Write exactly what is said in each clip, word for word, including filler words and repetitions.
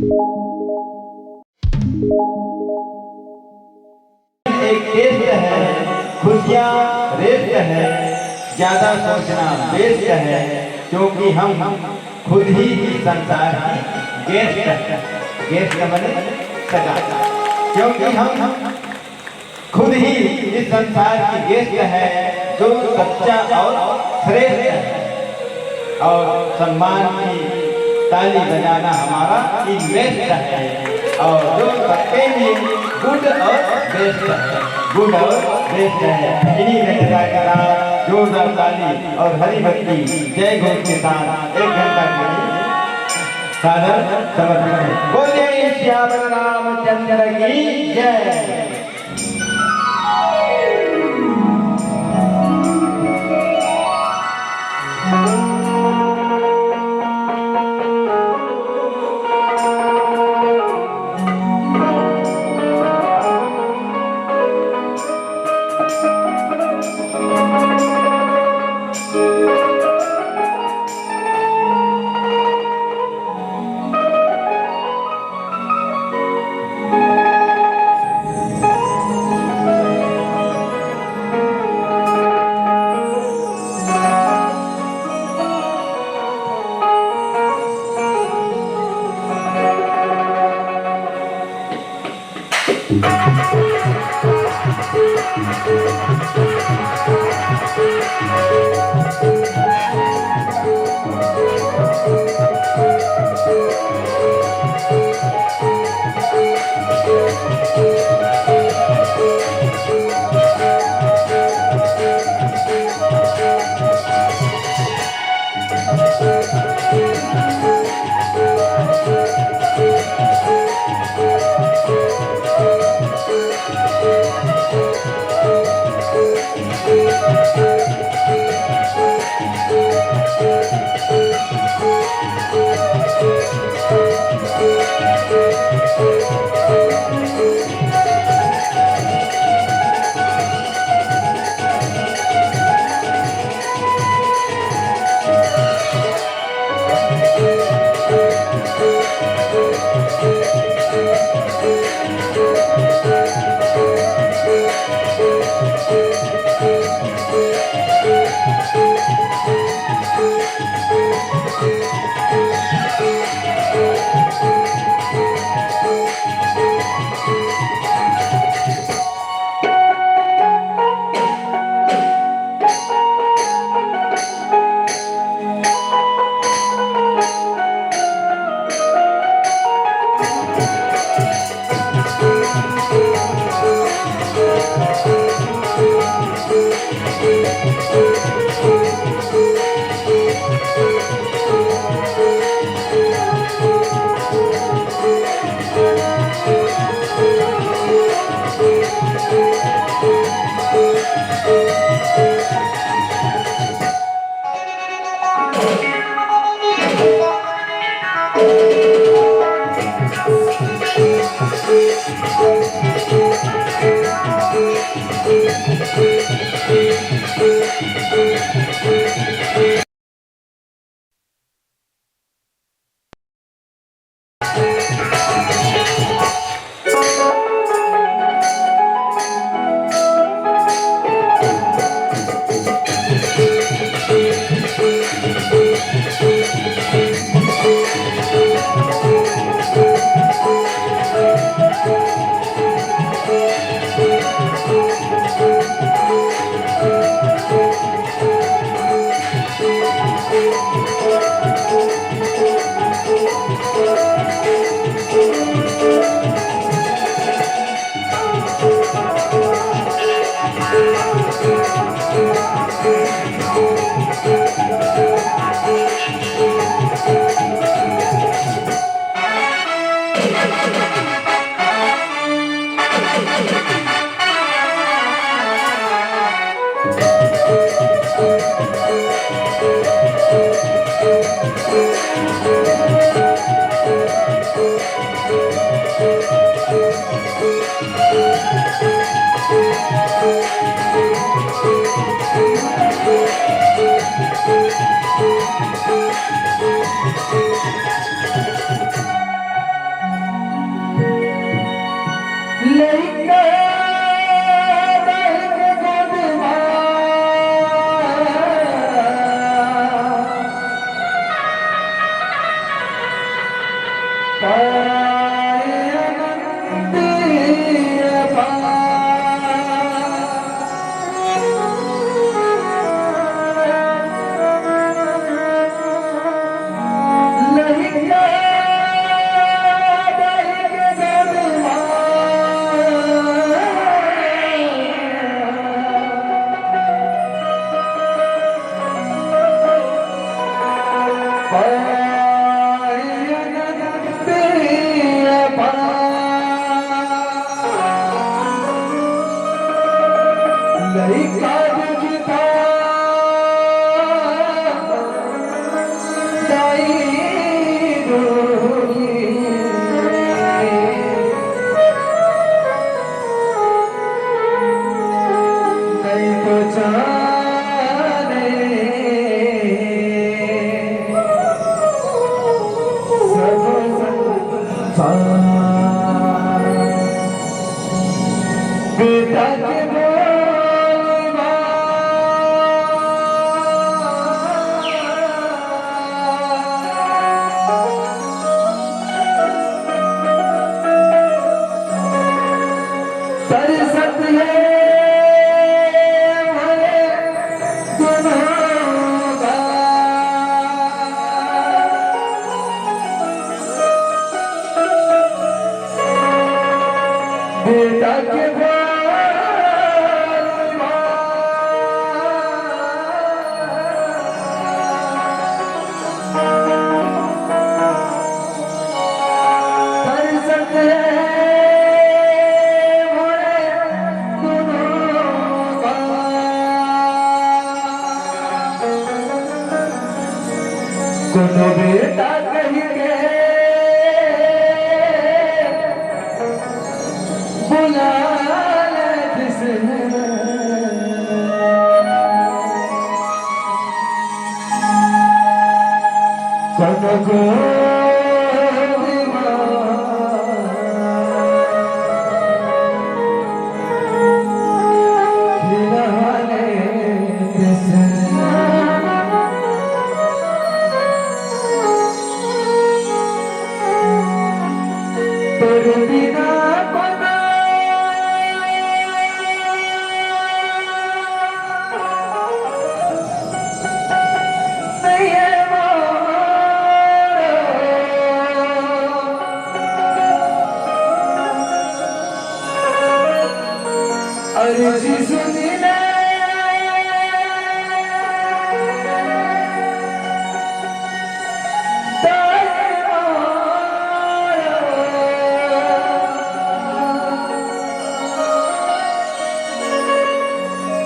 एक टेस्ट है, खुशियाँ रेस्ट है, ज्यादा सोचना वेस्ट है, क्योंकि हम खुद ही इस संसार की गेस्ट है। गेस्ट बने सगा, क्योंकि हम खुद ही इस संसार की गेस्ट है, जो सच्चा और श्रेष्ठ है। और सम्मान की ताली बजाना हमारा इन्वेस्ट है। और जो सबके लिए गुड और बेस्ट है, गुड और बेस्ट है। इन्हीं व्यक्तता के साथ जोरदार ताली और हरी भक्ति जय घोष के साथ एक घंटा के लिए सादर समर्पित है। बोलिए श्याम रामचंद्र की जय। बेटा के बोल बेटा के बोल कोनो बेटा कहि के बुला लेतिस। कोनो गोदी मा खिला लेतिस। तोर बिना कोनो नइ हे मोर। अरे जी सुन ले।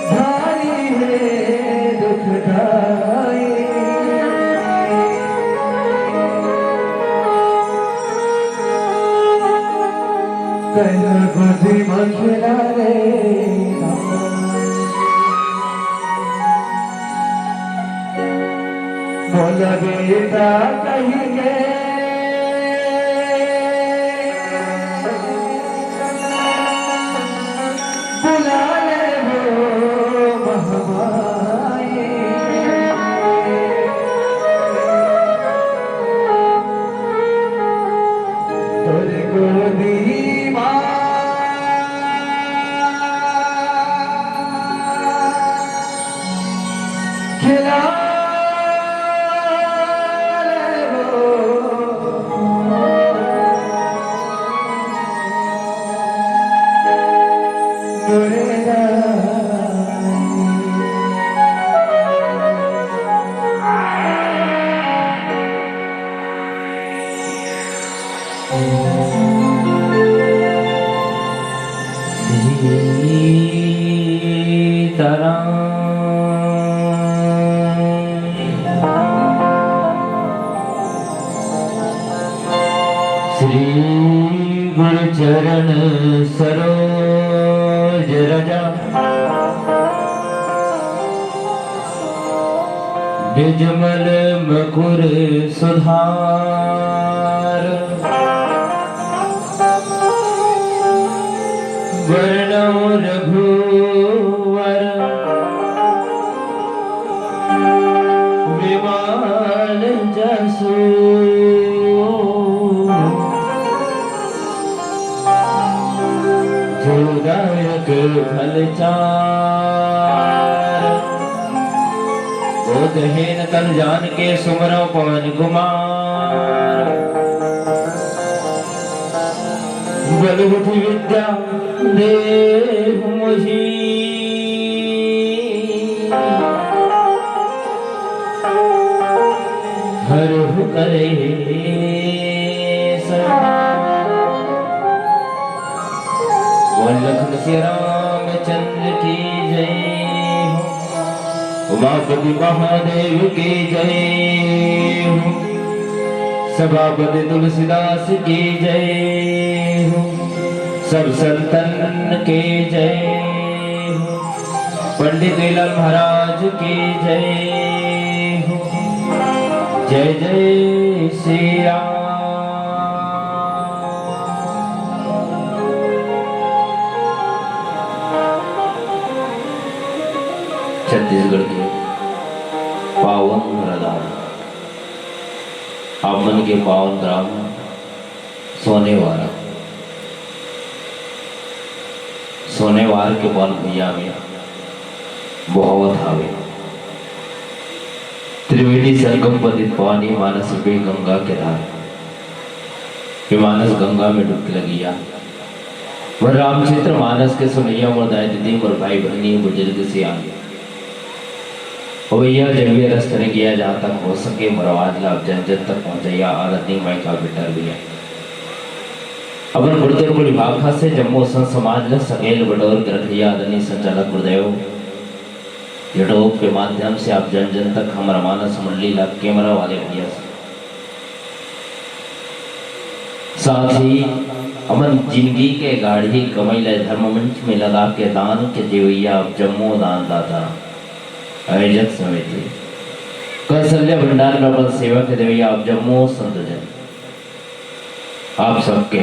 भारी हे दुखदाई, कहिना गोदी म खिला रे। मोला बेटा कहि के बुला ले वो महमाई। तोर गोदी मा खिला ले वो मोरे राई। सीताराम। श्री गुरु चरण सरोज रज, निजमल मकुर सुधार। वरणौ रघुवर विमल जसु। फल चार। बोधहीन तन जान के सुमरौ पवन कुमार। बल बुद्धि विद्या देहु मोहि। हरहु कलेस। बोल लखन सिया रामचंद्र की जय हो। उमापति महादेव की जय हो। सभापति तुलसीदास की जय हो। सब संतन की जय हो। पंडित लीला महाराज की जय हो। जय जय श्री राम। छत्तीसगढ़ के पावन धराधाम, आप मन के पावन ग्राम सोनेवारा, सोनेवार के बन भुइयां में बोहावत हावे। त्रिवेणी संगम पतित पावनी, मानस रूपी गंगा के धार। ये मानस गंगा में डुबकी लगिया। वह रामचरित मानस के सुनैया मोर दाई दीदी, मोर भाई बहिनी, बुजुर्ग सियान। ओ भैया, जब ये रस तरंगिया जहाँ तक हो सके, मोर आवाज ला आप जन जन तक पहुँचैया। आदरणीय माई का बेटा भैया, अपन गुरुदेव को विभाग से जम्मो संत समाज ला सकेल बटोर के रखैया। आदरणीय संचालक गुरुदेव, YouTube के माध्यम से आप जन जन तक हमर मानस मंडली ला कैमरा वाले भैया से, साथ ही अपन जिंदगी के गाढ़ी कमाई ला धर्म मंच में लगा के दान के देवैया आप जम्मो दानदाता, आयोजक समिति, कौशल्या भंडार में अपन सेवा के देवैया आप जम्मो संतजन, आप सबके,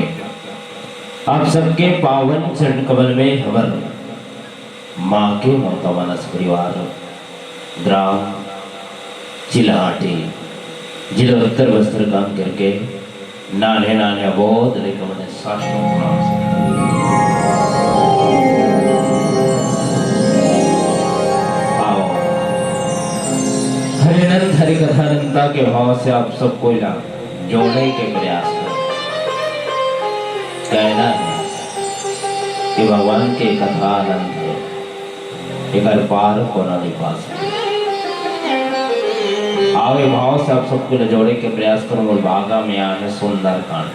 आप सबके पावन चरण कमल में हमर माँ के ममता मानस परिवार, ग्राम चिल्हाटी, जिला उत्तर बस्तर काम करके नान्हे नान्हे अबोध लइका मन साष्टांग प्रणाम। आओ, हरिनंद हरि कथा अनंता के भाव से आप सब कोई ला जोड़े के प्रयास करो। कहना है कि भगवान के कथा अनंत है, एकर पार कोनो नहीं पा सके। आवे भाव से आप सबको ले जोड़े के प्रयास करो। मोर भागा में आहे सुंदर कांड।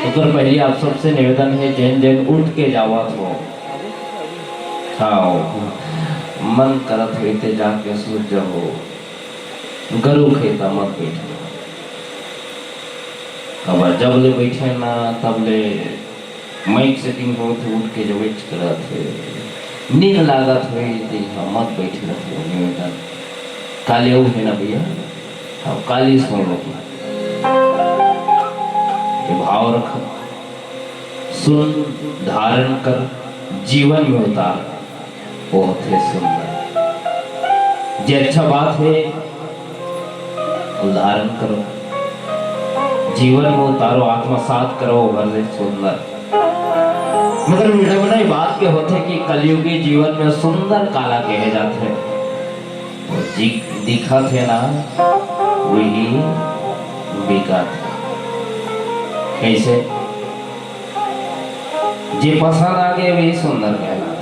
ओकर पहले आप सबसे निवेदन है, जेन जेन उठ के जावत हो, हाँ, मन करत होई ते जाके सूत जाओ। गरु खेता मत बैठो। काबर जब ले बैठे ना, तब ले माइक सेटिंग होत हे, उठ के जबेच करत हे। नींद लागत होई ते इहाँ मत बैठे रहो, निवेदन। काली अउ हे ना भैया, हाँ, काली सुन लो। ये भाव रखो, सुन, धारण कर, जीवन में उतार। बहुत ही सुंदर। जे अच्छा बात है, उदाहरण करो, जीवन में उतारो, आत्मसात करो, हर से सुंदर। मगर विडम्बना ये बात के होथे कि कलयुगी जीवन में सुंदर काला कहे जाथे। वो जी-, दिखत हे ना, वही बिकत हे। कैसे? जे पसंद आ गए, वही सुंदर कहलाथे।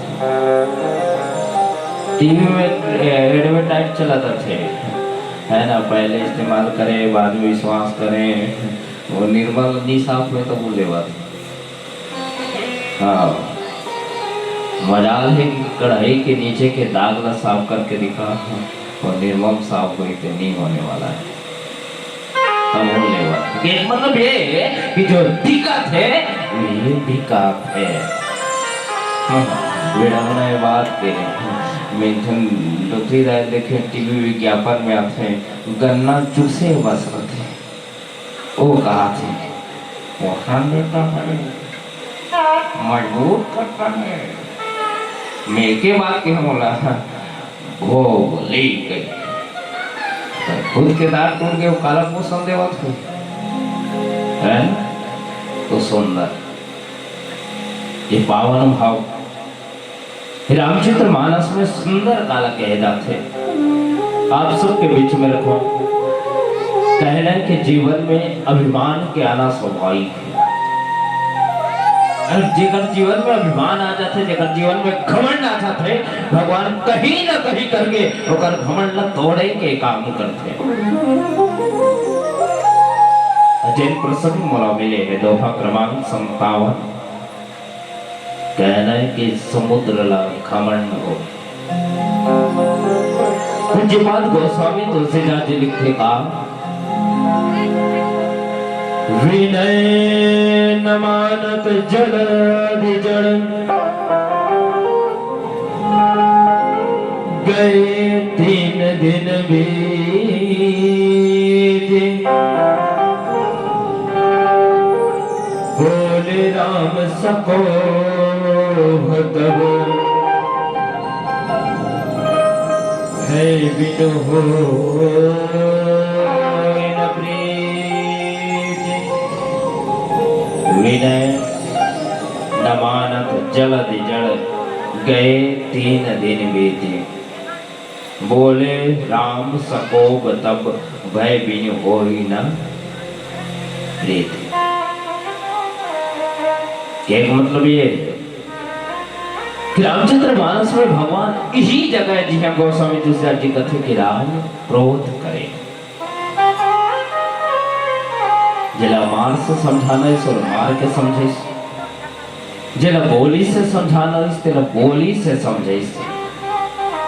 टीवी में, ए, एडवर्टाइज चलत रथे, है ना, पहले इस्तेमाल करे, बाद में विश्वास करे। वो निर्मल नी साफ होय, तब वो लेवत। हाँ, मजाल है कि कढ़ाई के नीचे के दाग ला साफ करके दिखा, और निर्मल साफ होय, तो नहीं होने वाला है। हम बोल ले बात। ये मतलब ये कि जो दिक्कत है, ये दिक्कत है। हाँ, बेड़ा बनाए बात के। मैं एक ठन डोकरी दाई देखे, टीवी विज्ञापन में आथे, गन्ना चूसे बस रथे। वो कहा थे, वो हंड्रेड का है, मजबूत करता है। मैं के बात के हम बोला, घोली गई। त खुद के दांत टूट के वो काला पोषण देवत हो, हैं? तो सुंदर। ये पावन भाव रामचरित मानस में सुंदर काला कहे जाथे, आप सबके बीच में रखो। कहना है कि जीवन में अभिमान के आना स्वाभाविक है। अगर जेकर जीवन में अभिमान आ जाथे, जेकर जीवन में घमंड आ जाथे, भगवान कहीं ना कहीं करके ओकर घमंड ला तोड़े के काम करथे। अउ जेन प्रसंग मोला मिले हे, दोहा क्रमांक संतावन, कहना है कि समुद्र ला घमंड हो। पूज्यपाद गोस्वामी तुलसीदास जी लिखथे का, विनय न मानत जल अधि जड़, गए तीन दिन बीत। बोले राम सको तब, है बिनु होई न प्रीत। विनय न मानत जल अधि जड़, गए तीन दिन बीते। बोले राम सकोप तब, भय बिनु होई न प्रीत। कहने का मतलब ये है कि रामचरित मानस में भगवान इही जगह हे जिहां गोस्वामी तुलसीदास जी कथे कि राम क्रोध करे। जेला मार से समझाना हे, ओला मार के समझाइस। जेला बोली से समझाना रहिस, तेला बोली से समझाइस।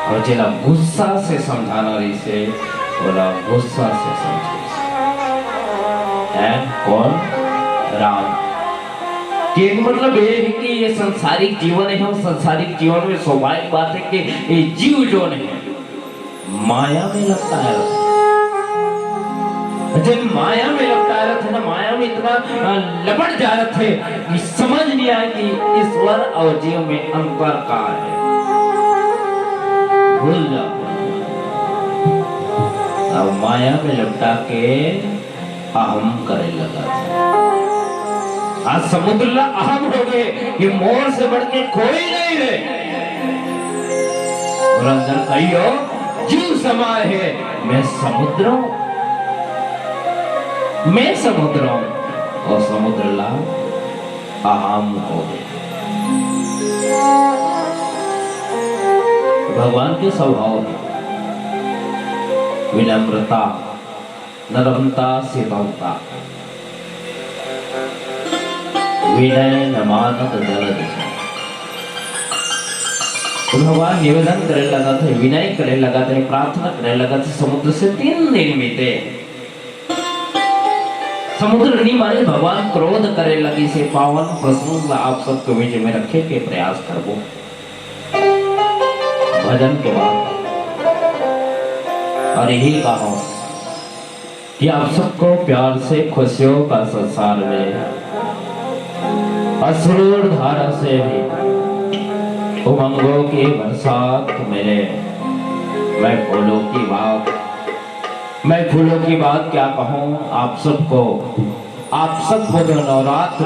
अउ जेला गुस्सा से समझाना रहिस, ओला गुस्सा से समझाइस। हैं? कौन? राम। के मतलब ये है कि ये संसारिक जीवन हे, हम संसारिक जीवन में स्वाभाविक बात हे कि ये जीव जोन हे, माया में लपटाए रथे। जेन माया में लपटाए रथे ना, माया में इतना, अ, लपट जाए रथे कि समझ नइ आए कि ईश्वर अउ जीव में अंतर का हे। भूल जाओ। अब माया में लपटा के अहम करे लगथे। आज समुद्र ला अहम हो गे कि मोर से बढ़ के कोई नइ हे। पुरंदर कहियो, जीव समाय हे, मैं समुद्र हूं, मैं समुद्र हूं, अउ समुद्र ला अहम हो गे। भगवान के स्वभाव हे विनम्रता, नरमता, शीतलता, विनय न मानत जल अधि जड़। तो भगवान निवेदन करे लगथे, विनय करे लगथे, प्रार्थना करे लगथे समुद्र से, तीन दिन बीते। समुद्र नइ माने, भगवान क्रोध करे लगिस। ये पावन प्रसंग ला आप सबके बीच में रखे के प्रयास करबो भजन के बाद। अउ यही कहा कि आप सबको प्यार से खुशियों का संसार मिले, अश्रुर धारा से भी उमंगों की बरसात मिले। मैं फूलों की बात, मैं फूलों की बात क्या कहूँ आप सबको, आप सबको जो नवरात्र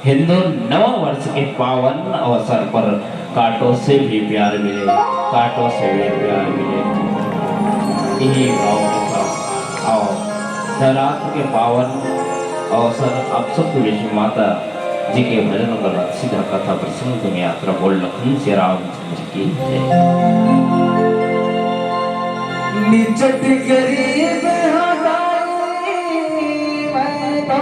हिंदू नव वर्ष के पावन अवसर पर कांटों से भी प्यार मिले, कांटों से भी प्यार मिले। यही भाव के साथ आओ, नवरात्र के पावन अवसर आप सबके बीच में माता जी के भजन और सीधा कथा प्रसंग में यात्रा बोल लखन से राम जी की जय। निचट गरीब हटाई मैं तो,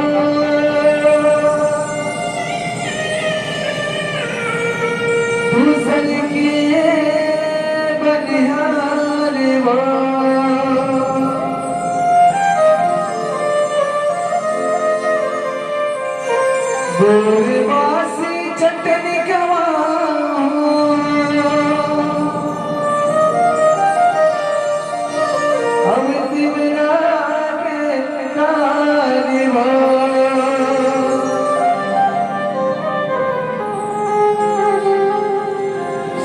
दूसर के बनिहार वो। बोरबासी चटनी गवा, हम तिमरा के तारी बा।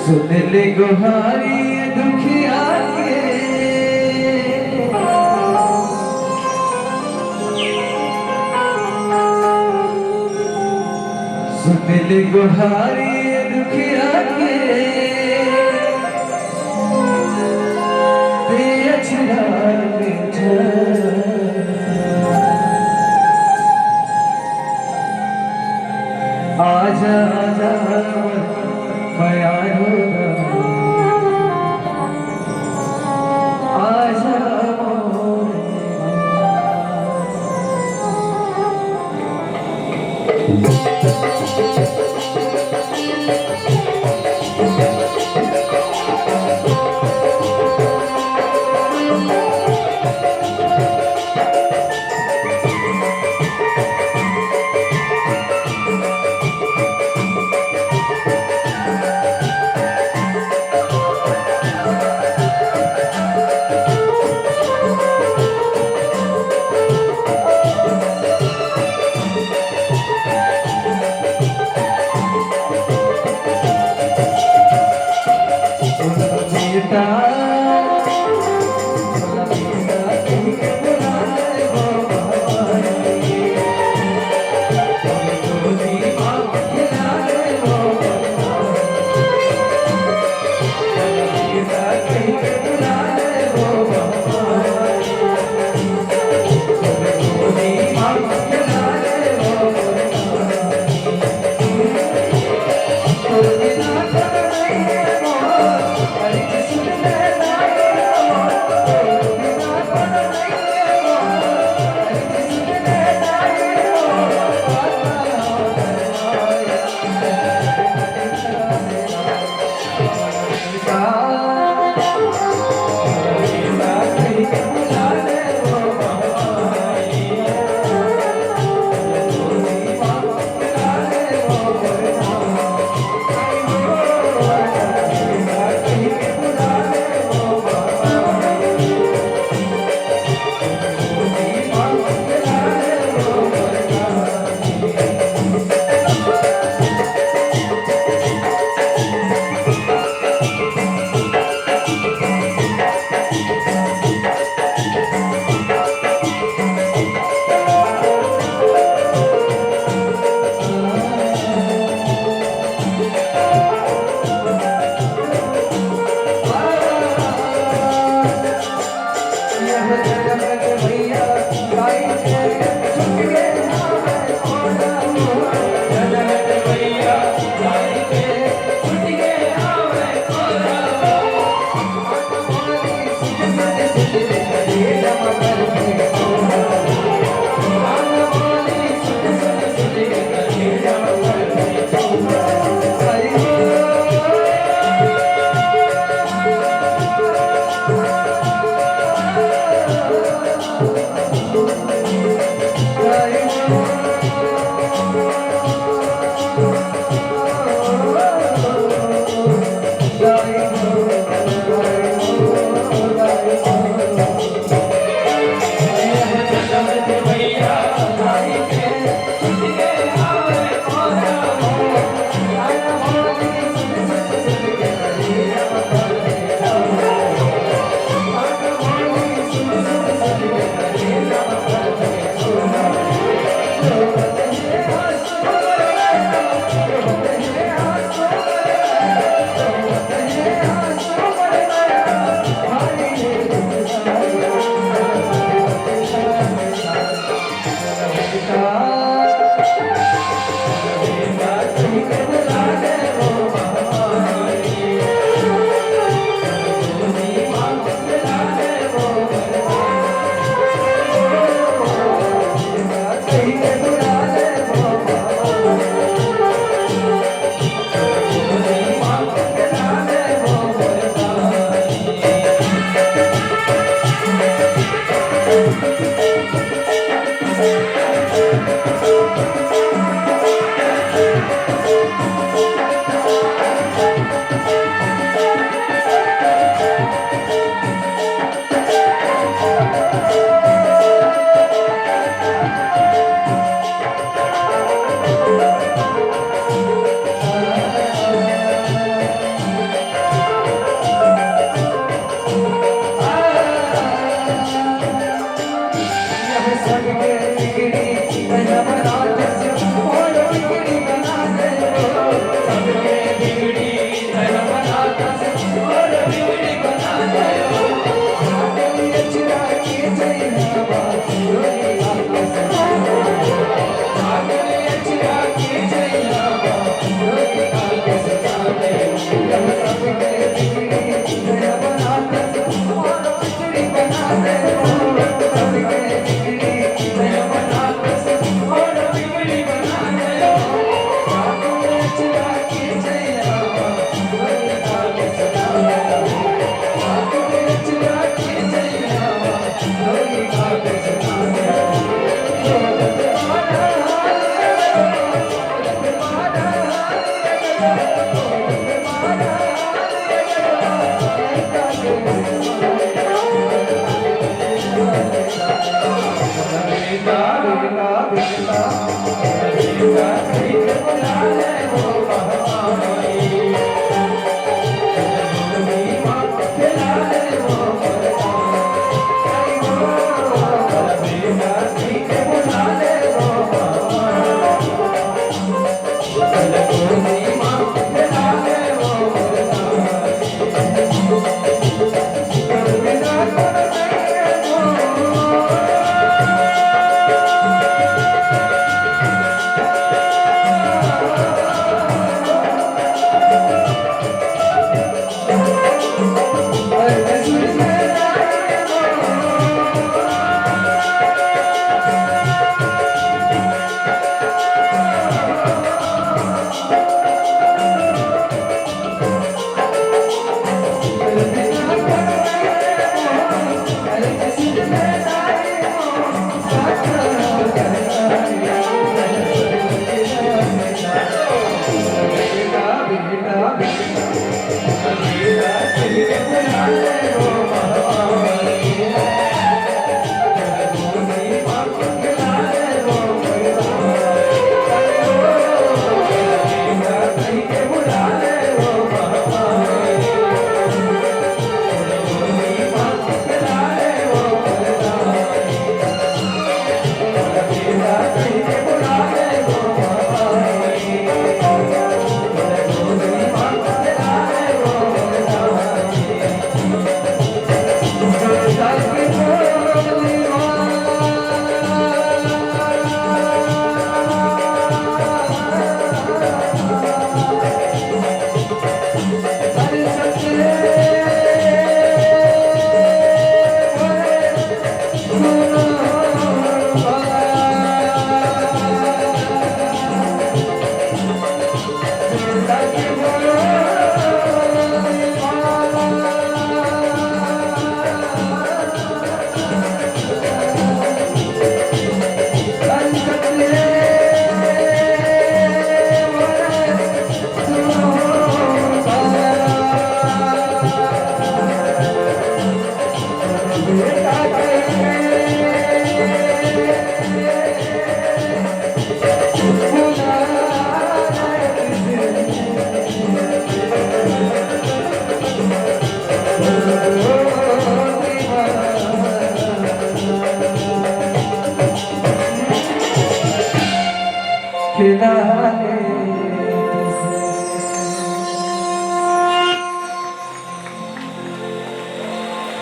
सुन ले गुहारी दुखिया के। सुन ले गोहारी दुखिया के, दे अचरा के छाया। आजा, आजा, मयारो, आजा।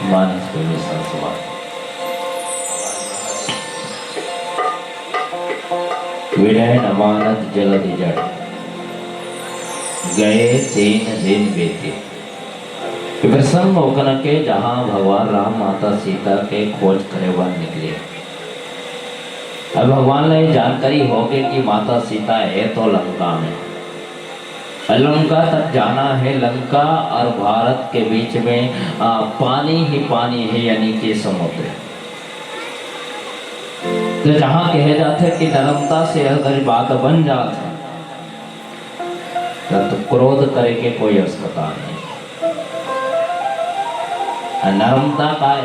मानस के विशाल सभा। विनय न मानत जलधि जड़, गए तीन दिन बीते। कि प्रसंग ओकन के, जहाँ भगवान राम माता सीता के खोज करे बर निकले। अब भगवान ला ये जानकारी होगे कि माता सीता हे तो लंका में। लंका तक जाना हे। लंका और भारत के बीच में, आ, पानी ही पानी हे, यानी कि समुद्र। तो जहाँ कहे जाथे कि नर्मदा से अगर बात बन जात हे, तब तो क्रोध करे के कोई आवश्यकता नहीं। और नर्मदा का हे?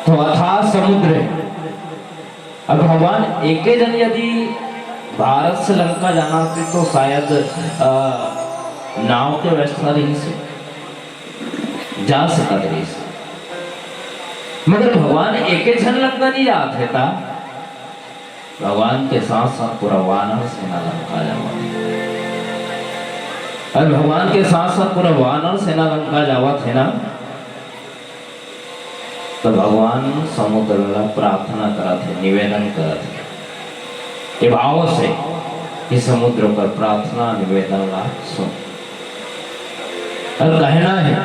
तो अथाह समुद्र हे। अब भगवान एके झन यदि भारत से लंका जाना होते तो शायद, अ, नाव के व्यवस्था रहिस हे, जा सकत रहिस हे। मगर भगवान एके झन लंका नहीं जात हे ता, भगवान के साथ साथ पूरा वानर सेना लंका जावत हे। अउ भगवान के साथ साथ पूरा वानर सेना लंका जावत हे ना, त भगवान समुद्र ला प्रार्थना करत हे, निवेदन करत हे, ये भाव से कि समुद्र ओकर प्रार्थना निवेदन ला सुन। अउ कहना हे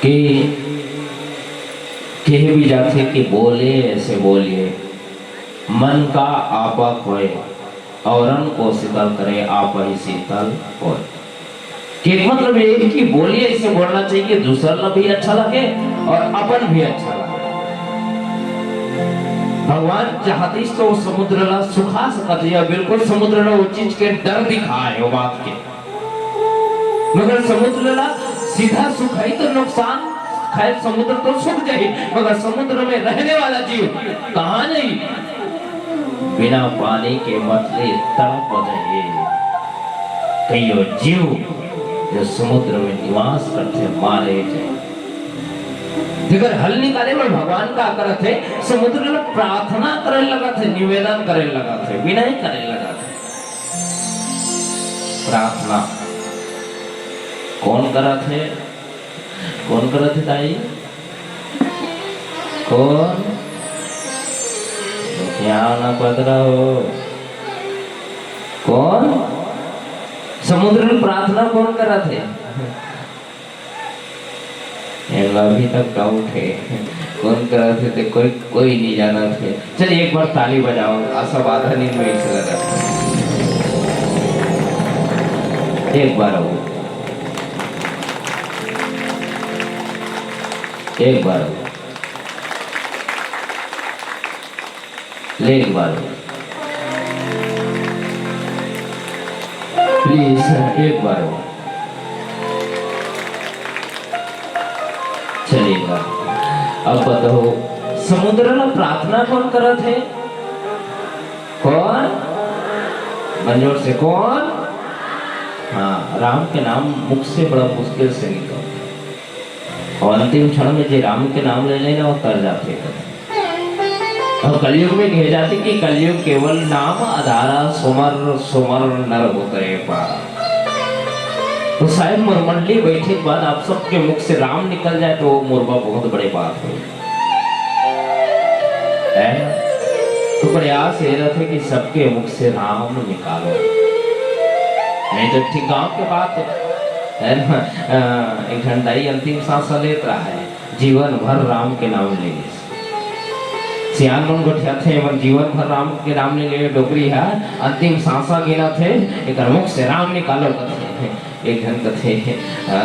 कि कहे भी जाथे कि बोले ऐसे बोलिए, मन का आपा खोए, औरन को शीतल करे, आप ही शीतल होए। के मतलब ये है कि बोलिए, ऐसे बोलना चाहिए कि दूसर ला भी अच्छा लगे और अपन भी अच्छा लगे। भगवान चाहतिस तो समुद्र ला सुखा सकत हे, बिल्कुल समुद्र ला वो चीज के डर दिखाए, वो बात के। मगर समुद्र ला सीधा सुखाही तो नुकसान शायद समुद्र तो सूख जाही, मगर समुद्र में रहने वाला जीव कहाँ जाही? बिना पानी के मछली तड़प जाही। कहियो जीव जो समुद्र में निवास करथे, मारे जाही। जेकर हल निकाले बर भगवान का करत हे, समुद्र ल प्रार्थना करे लगत हे, निवेदन करे लगत हे, विनय करे लगत हे। प्रार्थना कोन करत हे? कोन करत हे दाई? कोन? ध्यान पकड़ा हो। कोन? समुद्र में प्रार्थना कोन करत हे? एला अभी तक डाउट हे, कोन करत हे ते कोई, कोई नहीं जानत हे। चलिए एक बार ताली बजाओ, आशा बाधा नहीं में इसे लगा। एक बार और, एक बार और। ले एक बार। प्लीज, एक बार। चलेगा। अब बताओ, समुद्र में प्रार्थना कोन करत हे? कोन? बंजोर से कोन? हाँ, राम के नाम मुख से बड़ा मुश्किल से निकलथे। और अंतिम क्षण में जे राम के नाम ले लेना, वो तर जाथे। और कलयुग में कहे जाथे कि कलयुग केवल नाम आधारा, सुमर सुमर नर होत हे पारा। तो शायद मोर मंडली बैठे के बाद आप सबके मुख से राम निकल जाए, तो वो मोर बर बहुत बड़े बात हो, है ना? तो प्रयास ये रहथे कि सबके मुख से राम निकालो, नहीं तो ठीक गांव के बात है ना? अ, एक ठन दाई अंतिम सांस लेत रहा है, जीवन भर राम के नाम ले ले। सियान मन गोठियाथे, एमन जीवन भर राम के नाम ले ले। डोकरी ह अंतिम सांसा गिनत हे, एकर मुख से राम निकालो कथे। एक झन कथे, अ,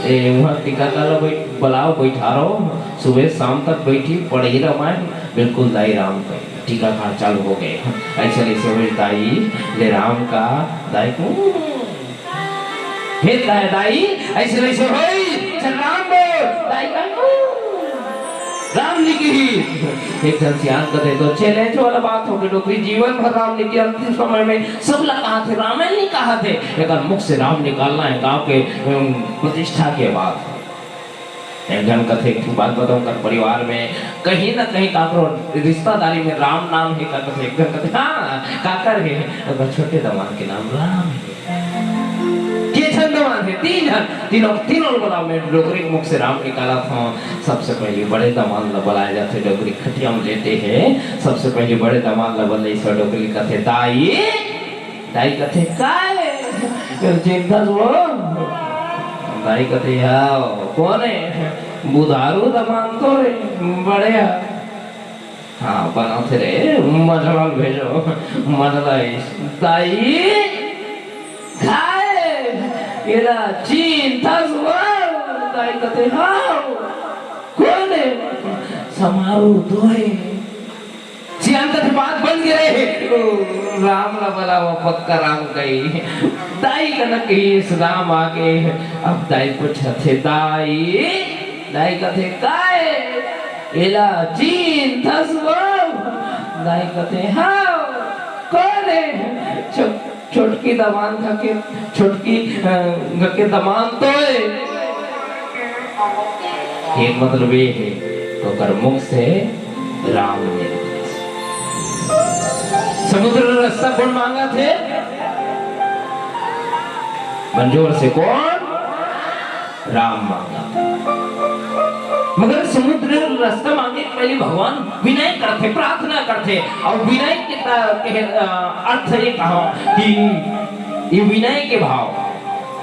ए, उहाँ टीका काला बैठ-, बलाओ, बैठारो, सुबह शाम तक बैठी, पढ़ी रामायण, बिल्कुल दाई राम कही। टीकाकरण चालू हो गए। ऐसे, ऐसे होई दाई, ले राम का, दाई को, हे दाई, दाई, ऐसे, ऐसे होई, चल राम बोल, दाई का, राम जी की। एक झन सियान कथे तो चैलेंज वाला बात हो गई, डोकरी जीवन भर राम जी की, अंतिम समय में सब ला कहा थे, रामायण नहीं कहा थे, एकर मुख से राम निकालना है, गांव के, अम, प्रतिष्ठा के बात। एक झन कथे, एक ठो बात बताऊं, कर परिवार में कहीं ना कहीं काकरो रिश्तेदारी में राम नाम हे का कथे, एक झन कथे, हाँ, काकर हे, ओकर छोटे दमाद के नाम राम हे। के झन दमाद हे? तीन झन, तीनों, तीनों बोला, मैं डोकरी के मुख से राम निकालत हूँ। सबसे पहले बड़े दमाद ला बुलाए जाथे, डोकरी खटिया में लेटे हे, सबसे पहले बड़े दमाद ला बुलाए, डोकरी कथे, दाई, दाई कथे, "काय?" चिंता वो। दाई कथे, "हाँ, कोन हे?" "बुधारू दमाद तो रे, बड़े हे।" "हाँ, बनाथे रे, मझला भेजो, मझला इस।" "दाई, काय?" "एला चिंता वो।" दाई कथे, "हाँ, कोन हे?" "समारू तो हे।" सियान कथे बात बन गे रे। ओ, राम ला बलावा, पक्का राम कही। दाई कनक कही, "इस राम आगे।" अब दाई पूछथे, "दाई?" दाई कथे, "काय?" "एला चिंतस वो?" दाई कथे, "हाँ।" "कोन हे?" "छो-, छोटकी दमांद के, छोटकी, अ, के दमांद तो हे।" एक मतलब ये हे, ओकर मुख से राम निकले। समुद्र रास्ता कोन मांगथे? बंजोर से कोन? राम मांगथे। मगर समुद्र रास्ता मांगे के पहले भगवान विनय करथे, प्रार्थना करथे। और विनय के त-, के, अ, अर्थ ये कहा कि ये विनय के भाव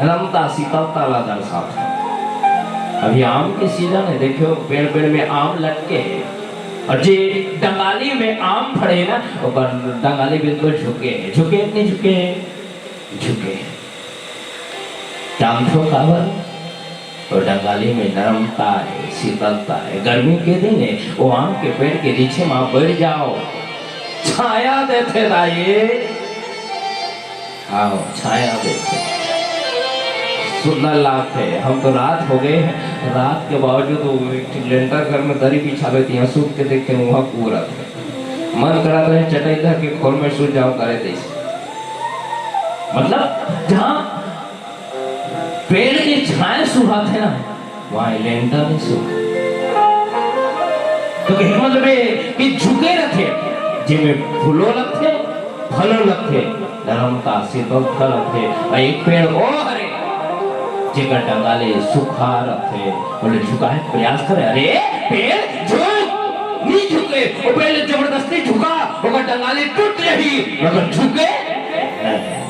नरमता, शीतलता ला दर्शाथे। अभी आम के सीजन हे, देखो पेड़ पेड़ में आम लटके हे, और जे डंगाली में आम फड़े हे ना, ओकर डंगाली बिल्कुल झुके हे, झुके नहीं झुके हे, झुके हे। जानथो काबर? वो डंगाली में नरमता हे, शीतलता हे। गर्मी के दिन हे, वो आम के पेड़ के नीचे में आप बैठ जाओ, छाया देथे दाई। हाँ, छाया देथे। सुंदर लागथे। हम तो रात हो गए हे, रात के बावजूद वो एक ठिन लेंटर घर में दरी बिछावे, तिहां सूत के देखते, वहां कुहू रथे। मन करत रहे चटाई धर के खोल में सूत जाऊं करे तइसे। मतलब, जहां पेड़ के छाया सुहाथे ना, वहां लेंटर नहीं सुहाथे। तो कहे मतलब ये कि झुके रथे, जेमे फूलो लगथे, फलो लगथे, नरमता, शीतलता लगथे। अउ एक पेड़ ओ हरे, जेकर डंगा ले सुखा रथे, ओला झुकाए के प्रयास करे। अरे पेड़ झुक, नहीं झुके, वो पेड़ जबरदस्ती झुका, ओकर डंगा ले टूट जाही, मगर झुके नहीं।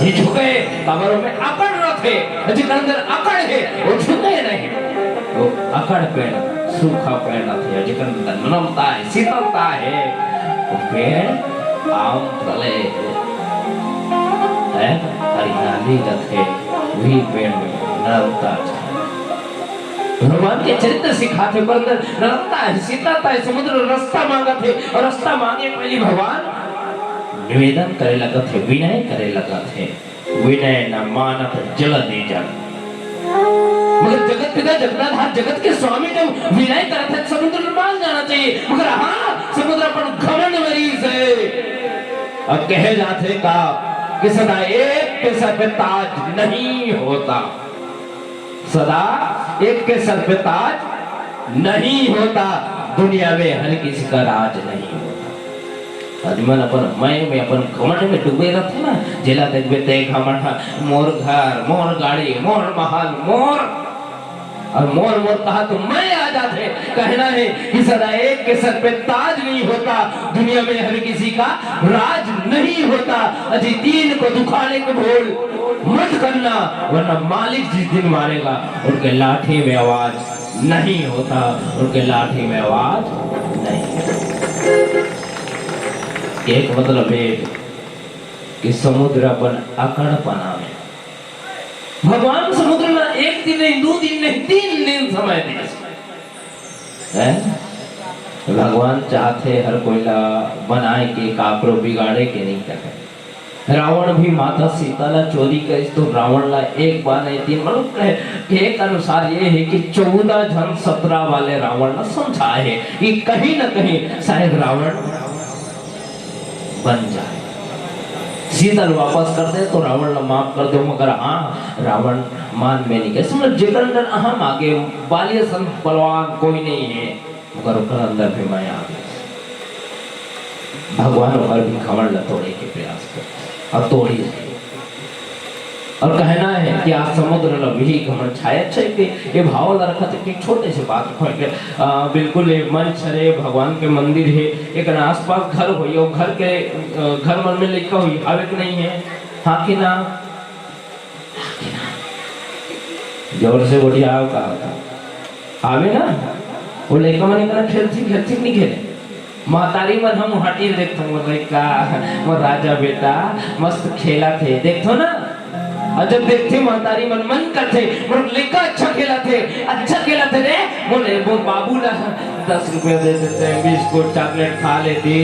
ये झुके, काबर ओमे अकड़ रथे, जेकर अंदर अकड़ हे, वो झुके नहीं। वो अकड़ पेड़, सूखा पेड़ रथे, जेकर अंदर नरमता हे, शीतलता हे, वो पेड़ आम तले हे, हरियाली रथे, वही पेड़ में नरमता छाए। भगवान के चरित्र सिखाथे, पर अंदर नरमता हे, शीतलता हे। समुद्र रास्ता मांगत हे, अउ रास्ता मांगे पहली भगवान निवेदन करे लगत हे, विनय करे लगत हे। विनय न मानत जल निजन। मगर जगत पिता जगताधार, जगत के स्वामी जब विनय करत हे, समुद्र ल मान जाना चाहिए। मगर हाँ, समुद्र अपन घमंड में रीस हे। अब कहे जाथे का कि सदा एक के सर पे ताज नहीं होता, सदा एक के सर पे ताज नहीं होता, दुनिया में हर किसी का राज नहीं होता। आदमी मन अपन मैं में, अपन घमंड में डूबे रथे ना, जेला देखबे ते घमंड ह, मोर घर, मोर गाड़ी, मोर महल, मोर, अउ मोर मोर कहा तो मैं आ जाथे। कहना हे कि सदा एक के सर पे ताज नहीं होता, दुनिया में हर किसी का राज नहीं होता। अजी तीन को दुखाने को भूल मत करना, वरना मालिक जिस दिन मारेगा, उनके लाठी में आवाज नहीं होता, उनके लाठी में आवाज नहीं। एक मतलब ये कि समुद्र अपन अकड़पना में, भगवान समुद्र ला एक दिन नहीं, दो दिन नहीं, तीन दिन समय दे। हैं? भगवान चाहथे हर कोई ला बनाए के, काकरो बिगाड़े के नहीं चाहे। रावण भी माता सीता ला चोरी करिस तो रावण ला एक बार नहीं, तीन, मतलब कहे, कहे के अनुसार ये हे कि चौदह झन सत्रह वाले रावण ला समझाए हे कि कहीं ना कहीं शायद रावण बन जाए, सीता ला वापस कर दे तो रावण ला माफ कर दो। मगर हाँ, रावण मान में नहीं गए। समझ, जेकर अंदर अहम आगे, बालिया सन बलवान कोई नहीं है, मगर ओकर अंदर भी मया आ गइस। भगवान ओकर भी घमंड ल तोड़े के प्रयास करथे, अउ तोड़िस भी। अउ कहना हे कि आज समुद्र ल भी घमंड छाए। अच्छा, एक ये भाव ल रखत हे कि छोटे से बात खोल के, आ, बिल्कुल ये मंच हरे, भगवान के मंदिर हे, एक आसपास घर होई, अउ घर के, अ, घर मन में लइका होई, आवे के नहीं है, हाँ कि ना? जोर से बढ़िया आओ, कहा था। आवे ना, वो लइका मन एकरा खेलथे, खेलथे कि नहीं खेले? महतारी मन हम हटी देखथन, मोर लइका, मोर राजा बेटा, मस्त खेलत हे, देखथो ना? अउ जब देखथे महतारी मन, मन करथे, मोर लइका अच्छा खेलत हे, अच्छा खेलत हे रे, मोर, मोर बाबू ला दस रुपया दे देते, बिस्कुट, चॉकलेट खा लेती,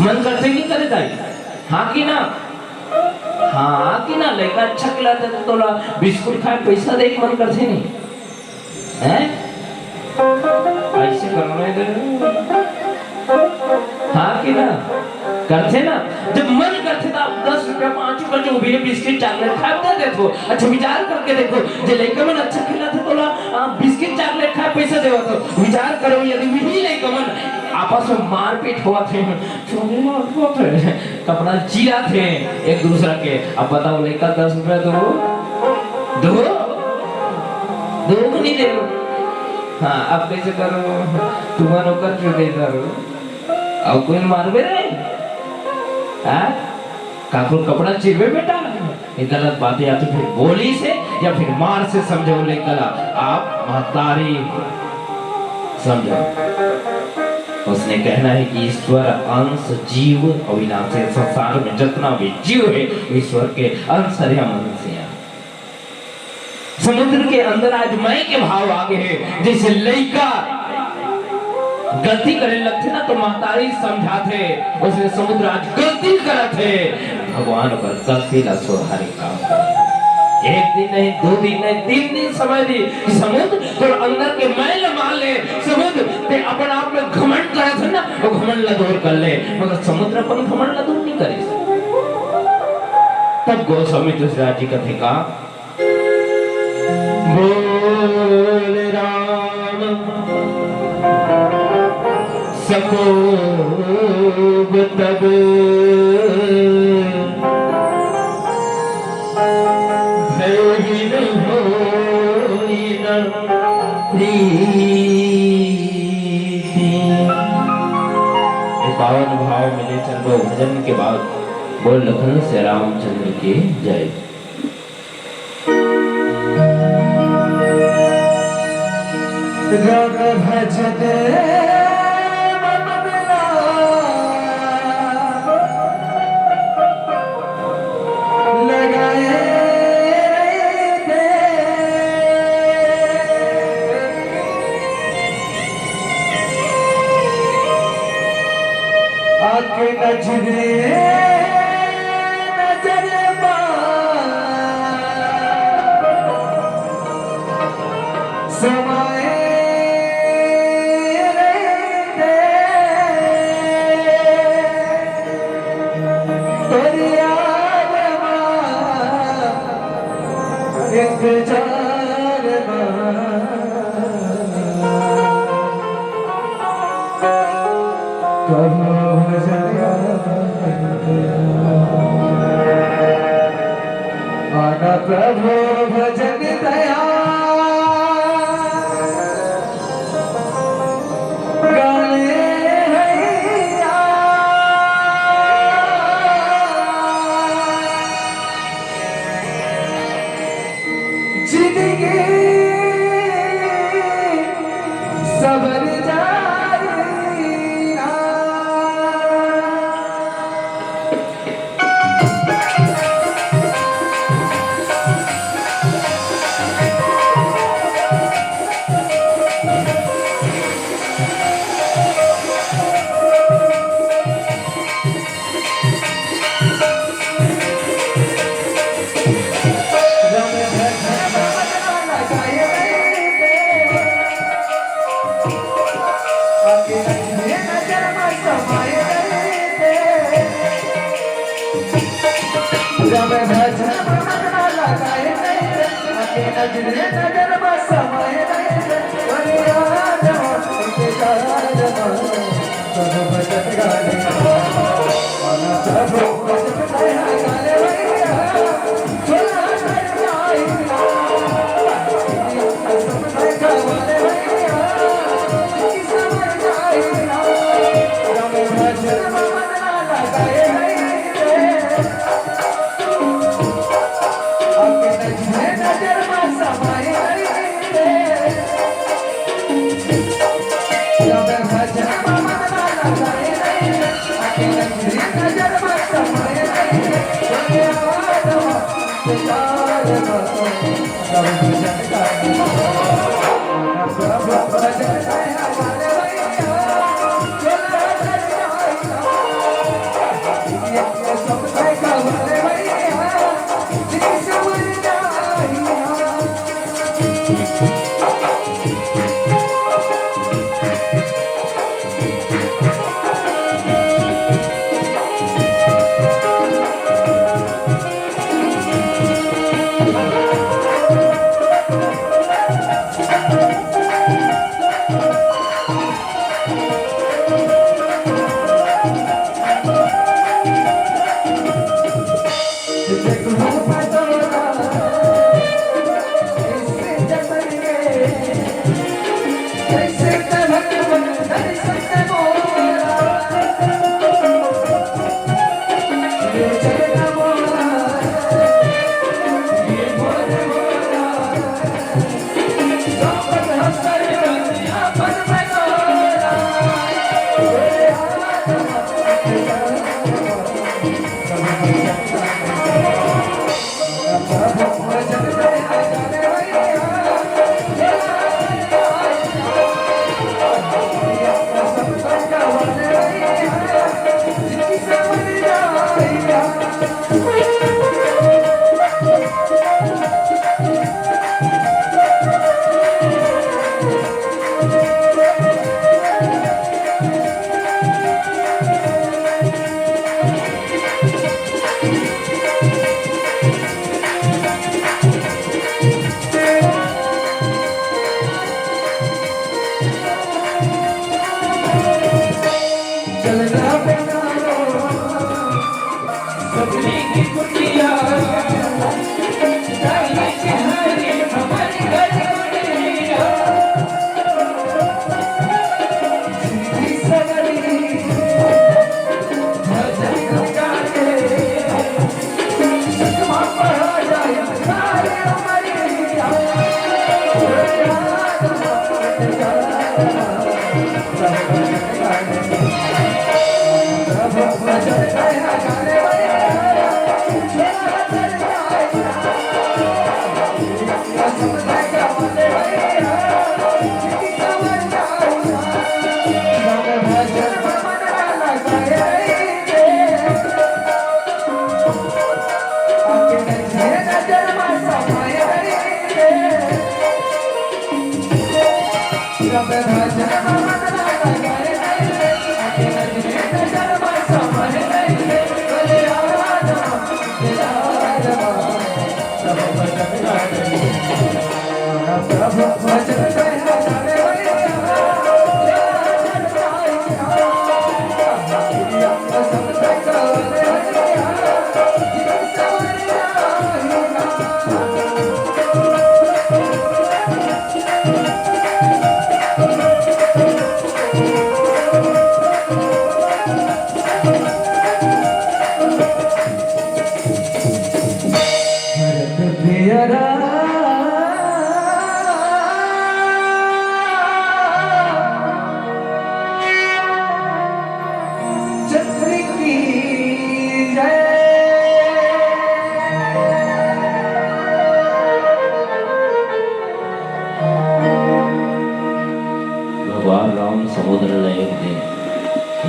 मन करथे कि नहीं करे दाई? हाँ कि ना? हाँ कि ना? लइका अच्छा खेलत हे तो तोला बिस्कुट खाए पैसा दे के मन करथे नहीं? हैं? ऐसे करना है तो। हाँ कि ना? करथे ना? जब मन करथे तो आप दस रुपया, पाँच रुपया जो भी है, बिस्किट, चॉकलेट खाए दे देथो। अच्छा, विचार करके देखो, जे लइका मन अच्छा खेलत हे तोला, आ, बिस्किट, चॉकलेट खाए पैसा देवत हो, विचार करो, यदि वही लइका मन आपस में मारपीट होवत हे, छोटे लोग बहुत है, कपड़ा चीरत हे एक दूसरा के। अब बताओ, लइका दस रुपया दो, दो, दो को नहीं दे। हाँ, अब कैसे करो? तुम्हारा ओकर क्यों दे दो? अब कोई मारबे रे? हाँ? काकरो कपड़ा चीरबे बेटा? ये गलत बात है, या तो फिर गोली से या फिर मार से समझो लइका ला। आप महतारी समझो। उसने कहना है कि ईश्वर अंश जीव अविनाशी है। संसार में जितना भी जीव है, वो ईश्वर के अंश है, हम अंश हैं। समुद्र के अंदर आज मैं के भाव आ गए हैं। जैसे लइका गलती करे लगथे ना, तो महतारी समझाथे, उसने समुद्र आज गलती करत हे, भगवान ओकर गलती ला सुधारे काम करत हे। एक दिन नहीं, दो दिन नहीं, तीन दिन समय दी कि समुद्र तोर अंदर के मैल मार ले। समुद्र, ते अपन आप में घमंड करत है ना, वो घमंड ला दूर कर ले। मगर समुद्र अपन घमंड ला दूर नहीं करे। तब गोस्वामी तुलसीदास जी कथे का, बोल राम सकोप तब भय बिन होई न प्रीति। ये पावन भाव मिले चंदो भजन के बाद बोल लखन से रामचंद्र की जय। रंग भजत मन मिला लगाए रहते। आके नजरे नजर मा समाए रहते। तोरी याद मा इंतजार मा कभो भजन गाए। आना प्रभु भजन दया गाए हैया। जिंदगी सबर जाई ना। भगवान राम समुद्र ला एक दिन,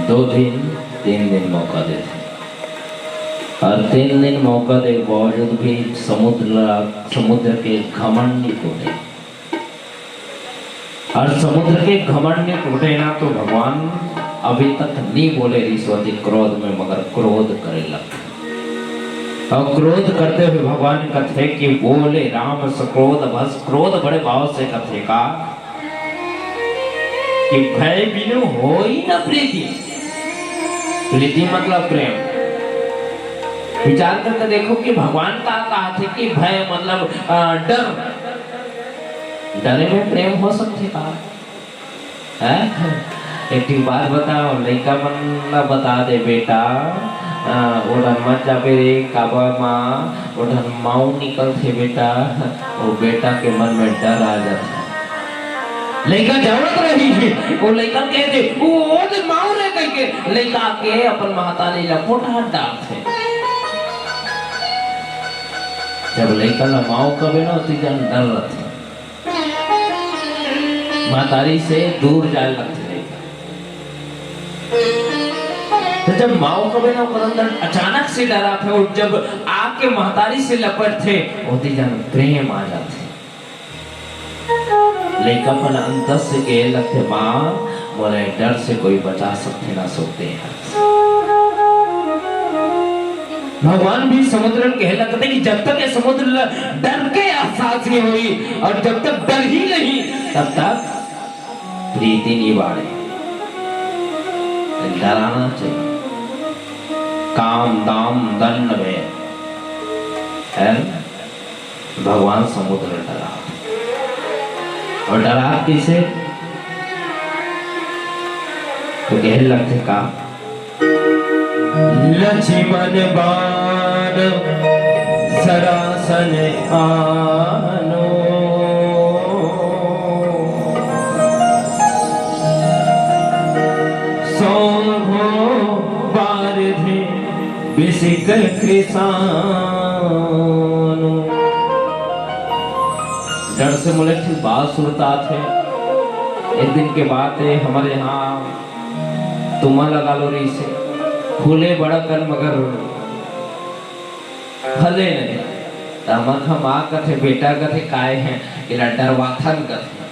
दो दिन, तीन दिन मौका देथे, और तीन दिन मौका दे के बावजूद भी समुद्र ला, समुद्र के घमंड नहीं टूटे। और समुद्र के घमंड नहीं टूटे ना, तो भगवान अभी तक नहीं बोले रिश्वती क्रोध में, मगर क्रोध करे लगथे। और क्रोध करते हुए भगवान कथे कि बोले राम सक्रोध भस, क्रोध बड़े भाव से कथे का कि भय बिनु होई न प्रीति। प्रीति मतलब प्रेम। विचार करके देखो कि भगवान का कहा थे कि भय मतलब, अ, डर। डरे में प्रेम हो सकथे का? हैं? एक ठिन बात बताओ, लइका मन ला बता दे बेटा, अ, ओ डहन मत जाबे रे, काबर माँ, ओ डहन माऊ निकलथे बेटा। ओ बेटा के मन में डर आ जाथे। लइका जावत रही, ओ लइका कह दे, "ओ, ओ दे माऊ रे," कहिके लइका के अपन महतारी ला पोटहा डालथे। जब लइका ला माऊ कबे ना, ओती जान डर रथे। महतारी से दूर जाए लगथे लइका। तो जब माँ कबे ना, ओकर अंदर अचानक से डर आथे, और जब आके महतारी से लपटथे, ओती जान प्रेम आ जाथे। लइका अपन अंदर से कहे लगथे, "माँ, मोला डर से कोई बचा सकथे ना सकथे।" भगवान भी समुद्र ल कहे लगथे कि जब तक ये समुद्र ल डर के एहसास नहीं होई और जब तक डर ही नहीं, तब तक प्रीति नहीं बाढ़े। डराना चाहिए। काम, दाम, दंड, भेद, है ना? भगवान समुद्र ल डरात। और डरात कइसे? तो कहे लगथे का? लक्ष्मण बाण सरासन आनो। सौभो बारधे बिसिक कृसानु। डर से मोला एक ठिन बात सुरत आथे। एक दिन के बात हे, हमर यहाँ तुमा लगा लो रहिसे, फूले बड़ा कन मगर फले नहीं। त हमर माँ कथे, बेटा कथे, "काय हे?" "एला डरवाथन," कथे।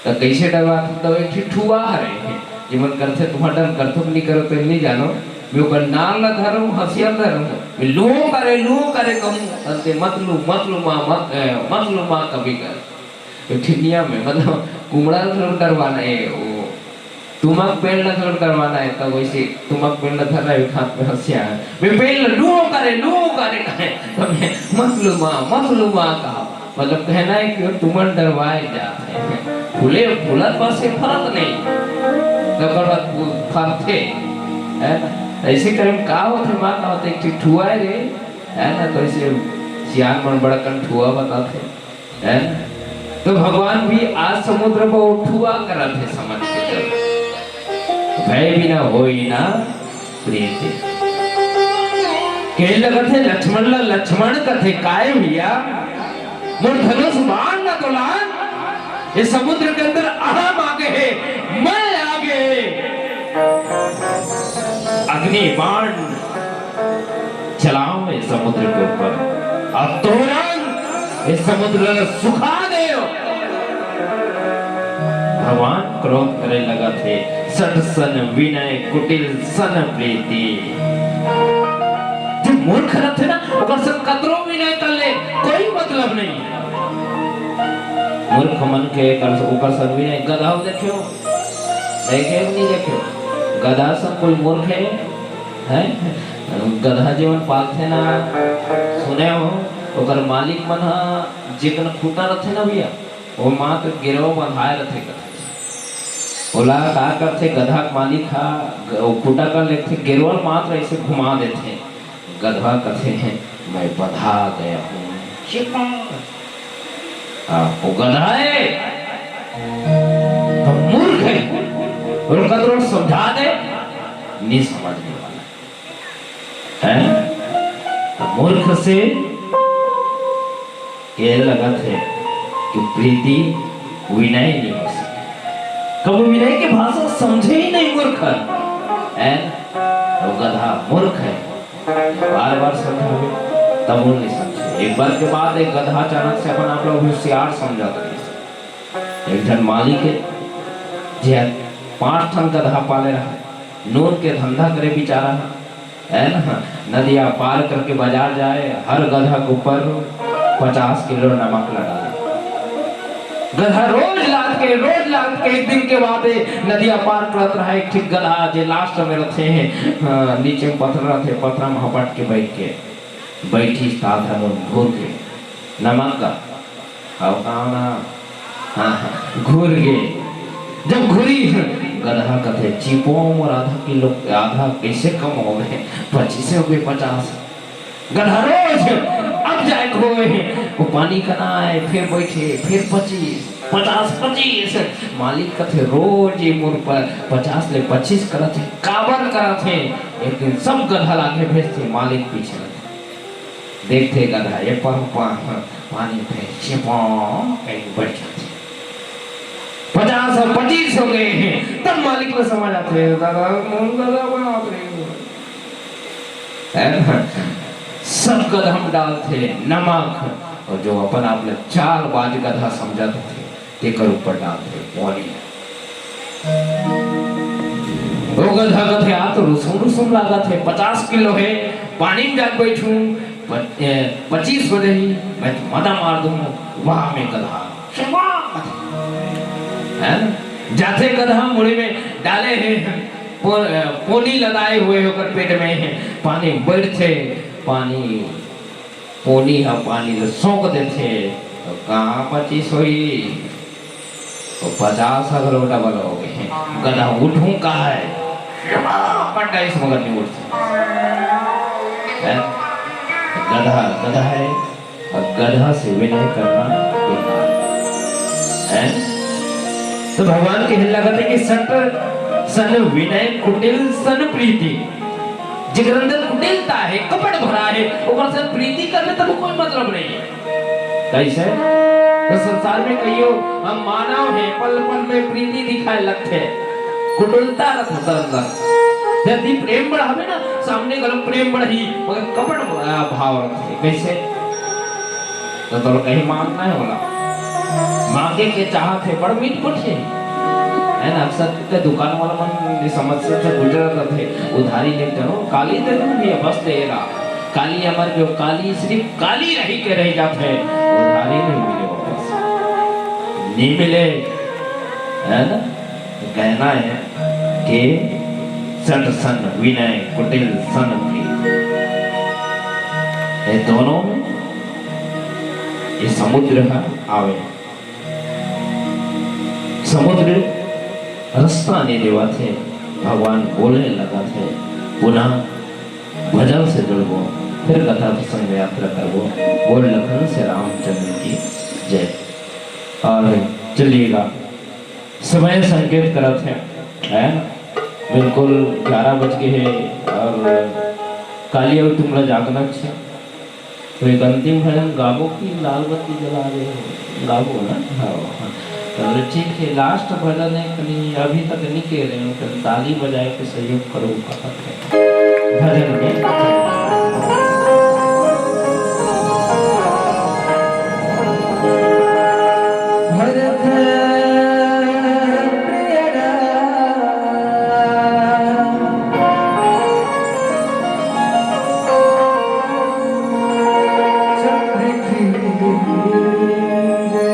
त कइसे डरवाथन? त एक ठिन ठुआ हरे, जेमन करथे, तुमन डर करथो कि नहीं करो, तो नहीं जानो। मैं ओकर नाल ला धरूं, हंसिया ला धरूं, मैं लू करे, लू करे कहूं, तंते मत लू, मत लू माँ, मत, ए, मत लू माँ कभी कर। तो ठिनिया में, मतलब, कुमड़ा ला धरूं डरवाना, ए, वो तुमक पेड़ ल थोड़ करवाना है, तब वैसे तुमक पेड़ ल धर रहे हाथ में हंसिया है। मैं पेड़ ल लूं का रे, लूं का रे कहे, तब मैं मत लूं माँ, मत लूं माँ कहा। मतलब कहना है कि तुमन डरवाए जात है। फूले, फूलत बस ये फरत नहीं। तकर बाद फूल फरथे, है ना? ऐसे करे में का होथे माँ, का होथे, एक ठिक ठुआ है रे, है ना? तो ऐसे सियान मन बड़कन ठुआ बताथे, है ना? तो भगवान भी आज समुद्र को ठुआ करत हे, समझ के चलो। भय बिना होई ना प्रीति। के लगत हे लक्ष्मण ला, लक्ष्मण कथे, "काय भैया, मोर धनुष बाण ला तो लान, ये समुद्र के अंदर अहम आगे है, मैं आगे है।" अग्नि बाण चलाओ ये समुद्र के ऊपर, अब तुरंत ये समुद्र ला सुखा दे। भगवान क्रोध करे लगथे, "सठ सन विनय कुटिल सन प्रीति।" जो मूर्ख रथे ना, ओकर संग कतरो विनय कर ले, कोई मतलब नहीं। मूर्ख मन के कर, ओकर संग विनय। गधा देखे हो, देखे हो, नहीं देखे हो? गधा संग कोई मूर्ख है, हैं? गधा जेमन पालथे ना, सुने हो, ओकर मालिक मन ह जेकन खूटा रथे ना भैया, वो मात्र गेरवा बंधाए रथे कथे। ओला का करथे, गधा के मालिक ह ग-, वो खूटा कर लेथे, गेरवा ल मात्र ऐसे घुमा देथे। गधवा कथे, "मैं बंधा गया हूँ।" हाँ, वो गधा है, तो मूर्ख है, ओला कतरो समझा दे, नहीं समझने वाला है। तो मूर्ख से ये लगत है कि प्रीति विनय नहीं हो सके। कब विनय के भाषा समझे ही नहीं मूर्ख है, तो गधा मूर्ख है। बार बार समझावे, तब वो नहीं समझे। एक बार के बाद एक गधा अचानक से अपन आप लोग होशियार समझत रहे। एक झन मालिक है, जे पांच ठन गधा पाले रहा, नून के धंधा करे बिचारा ह, है ना? नदिया पार करके बाजार जाए, हर गधा के ऊपर पचास किलो नमक ला डाले। गधा रोज लाद के, रोज लाद के, एक दिन के बाद ये नदिया पार करत रहा, एक ठिक गधा जे लास्ट में रथे हैं, अ, नीचे में पथरा रथे, पथरा में हपट के बैठ के, बैठी साधन घूर के नमक का हव का ना? हाँ, हाँ, घूर गे। जब घूरी, गधा कथे, "चिपो मोर आधा किलो, आधा कैसे कम हो गए? पच्चीस हो गए, पचास।" गधा रोज अब जाए होए, वो पानी कना आए, फिर बैठे, फिर पच्चीस, पचास, पच्चीस। मालिक कथे, "रोज ये मोर प-, पचास ले पच्चीस करत है, काबर करत है?" एक दिन सब गधा लागे भेजथे, मालिक पीछे लगे। देखथे गधा, ये पर पा-, पानी फेंक के पाँव कहीं बैठ जाथे। पचास अउ पच्चीस हो गए हैं, तब मालिक को समझ आथे, "दादा, मोर दादा बना आप रहे हो।" है ना? सब गधा में डालथे नमक, अउ जो अपन आप ले चालबाज गधा समझत होथे, तेकर ऊपर डालथे पानी। वो गधा कथे, "आ तो रुसुम रुसुम लागत है, पचास किलो है, पानी में जाके बैठूं, प-, ए, पच्चीस हो जाही, मैं तो मदा मार दूं, वाह में गधा।" है ना? जाथे गधा मुड़ी में डाले है, पो-, ए, पोनी लगाए हुए ओकर पेट में है, पानी बैठथे, पानी पोनी ह पानी ल सोंक देथे, तो कहाँ पच्चीस होही? तो पचास ह घलो डबल हो गए। गधा उठूं कहा है? पट्टा इस मगर नहीं उठ सकता। हैं? गधा, गधा है, और गधा से विनय करना बेकार है। हैं? तो भगवान के हिल लगत है कि सट सन विनय कुटिल सन प्रीति। जेकर अंदर कुटिलता है, कपट भरा है, ओकर से प्रीति करने तब कोई मतलब नहीं है। कैसे? तो संसार में कहियो हम मानव है, पल पल में प्रीति दिखाए लगथे, कुटिलता रथ होता अंदर। यदि प्रेम बढ़ावे ना, सामने गलम प्रेम बढ़ही, मगर कपट भरा भाव रखथे। कैसे? तो तोर कहीं मांगना है बोला, मांगे के चाहत है, बड़ मीठ पठे है ना। अक्सर के दुकान वाला मन ये समस्या से गुजरत रथे, उधारी ले चलो, काली दे दूं भैया, बस दे रहा। काली अमर जो काली सिर्फ काली रही के रह जात है, उधारी नहीं मिले वापस, नहीं मिले, है ना? गहना है, के सट सन विनय कुटिल सन प्रीत। ये दोनों में ये समुद्र ह आवे। समुद्र रास्ता नइ देवत हे, भगवान बोले लगत हे, पुनः भजन से जुड़बो, फिर कथा प्रसंग में यात्रा करबो। बोल लखन से रामचंद्र की जय। और चलिएगा, समय संकेत करत हे, है ना? बिल्कुल ग्यारह बज गे हे और काली अउ तुमला जागना हे। तो एक अंतिम भजन गाबो कि लाल बत्ती जला दे? गाबो ना? हाँ, हाँ। तो ठीक हे, last भजन हे, कनी अभी तक नइ कहे रहेंव, कनी ताली बजाए के सहयोग करो, कथा भजन में। भरत प्रिय राम, चंद्र की जय।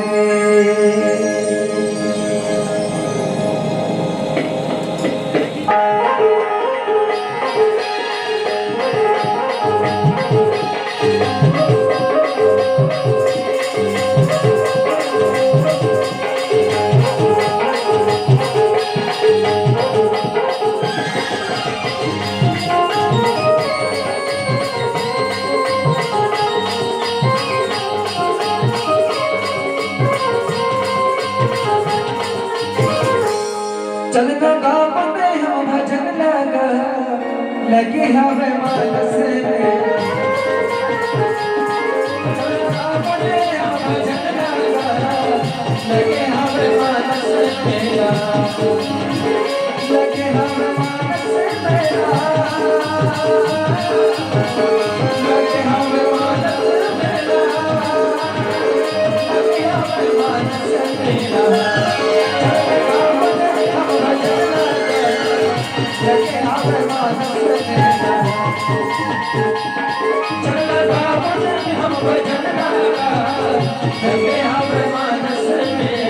चल ना गावन हम भजन लगा, लगे हवे मानस में। चल ना गावन हम भजन लगा, लगे हवे मानस में। लगे हवे मानस में। लगे हवे मानस में।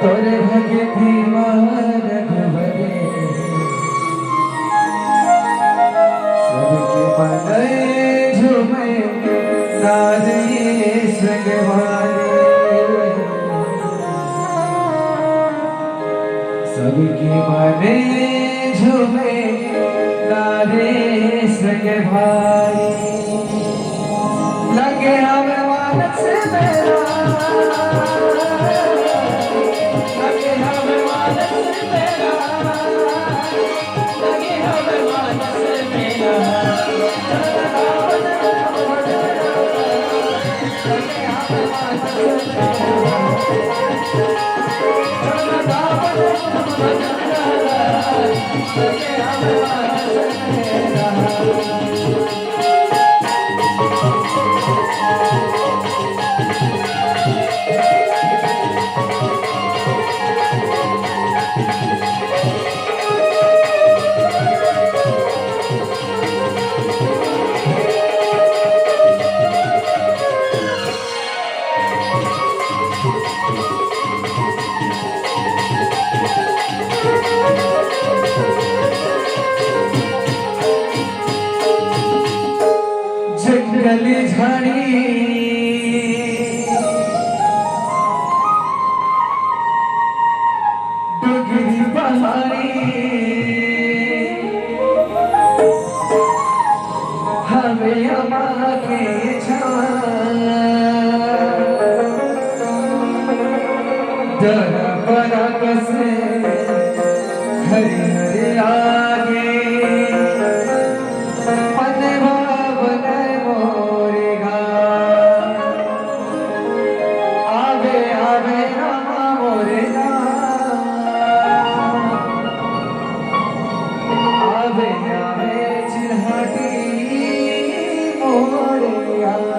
तोरे भक्ति मा रघुवर सबके मन झूमे नारी संगवारी। सबके मन झूमे नारी संगवारी। लगे हवे मानस मेला, लगे हवे मानस मेला, लगे हवे मानस मेला। परक से हरि हरि लागे, पनवा बनय मोरे गाँव। आवे आवे रामा मोरे गाँव, आवे आवे चिल्हाटी मोरे गाँव।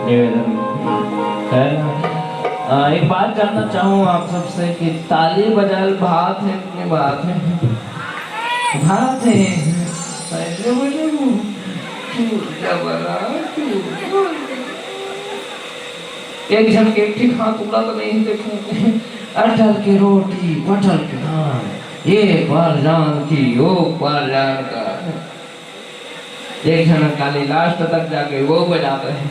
निवेदन है। आ, एक बात जानना चाहूँ आप सबसे कि ताली बजाल भात है कि नहीं भात है? भात है। ऐसे बोले वो। तू जबरा, तू। एक झन के एक ठिक हाथ उड़ा तो नहीं देखो। अटल के रोटी, पटल के धान, ये परजान की, वो परजान का। एक झन काली last तक जाके वो बजाते हैं।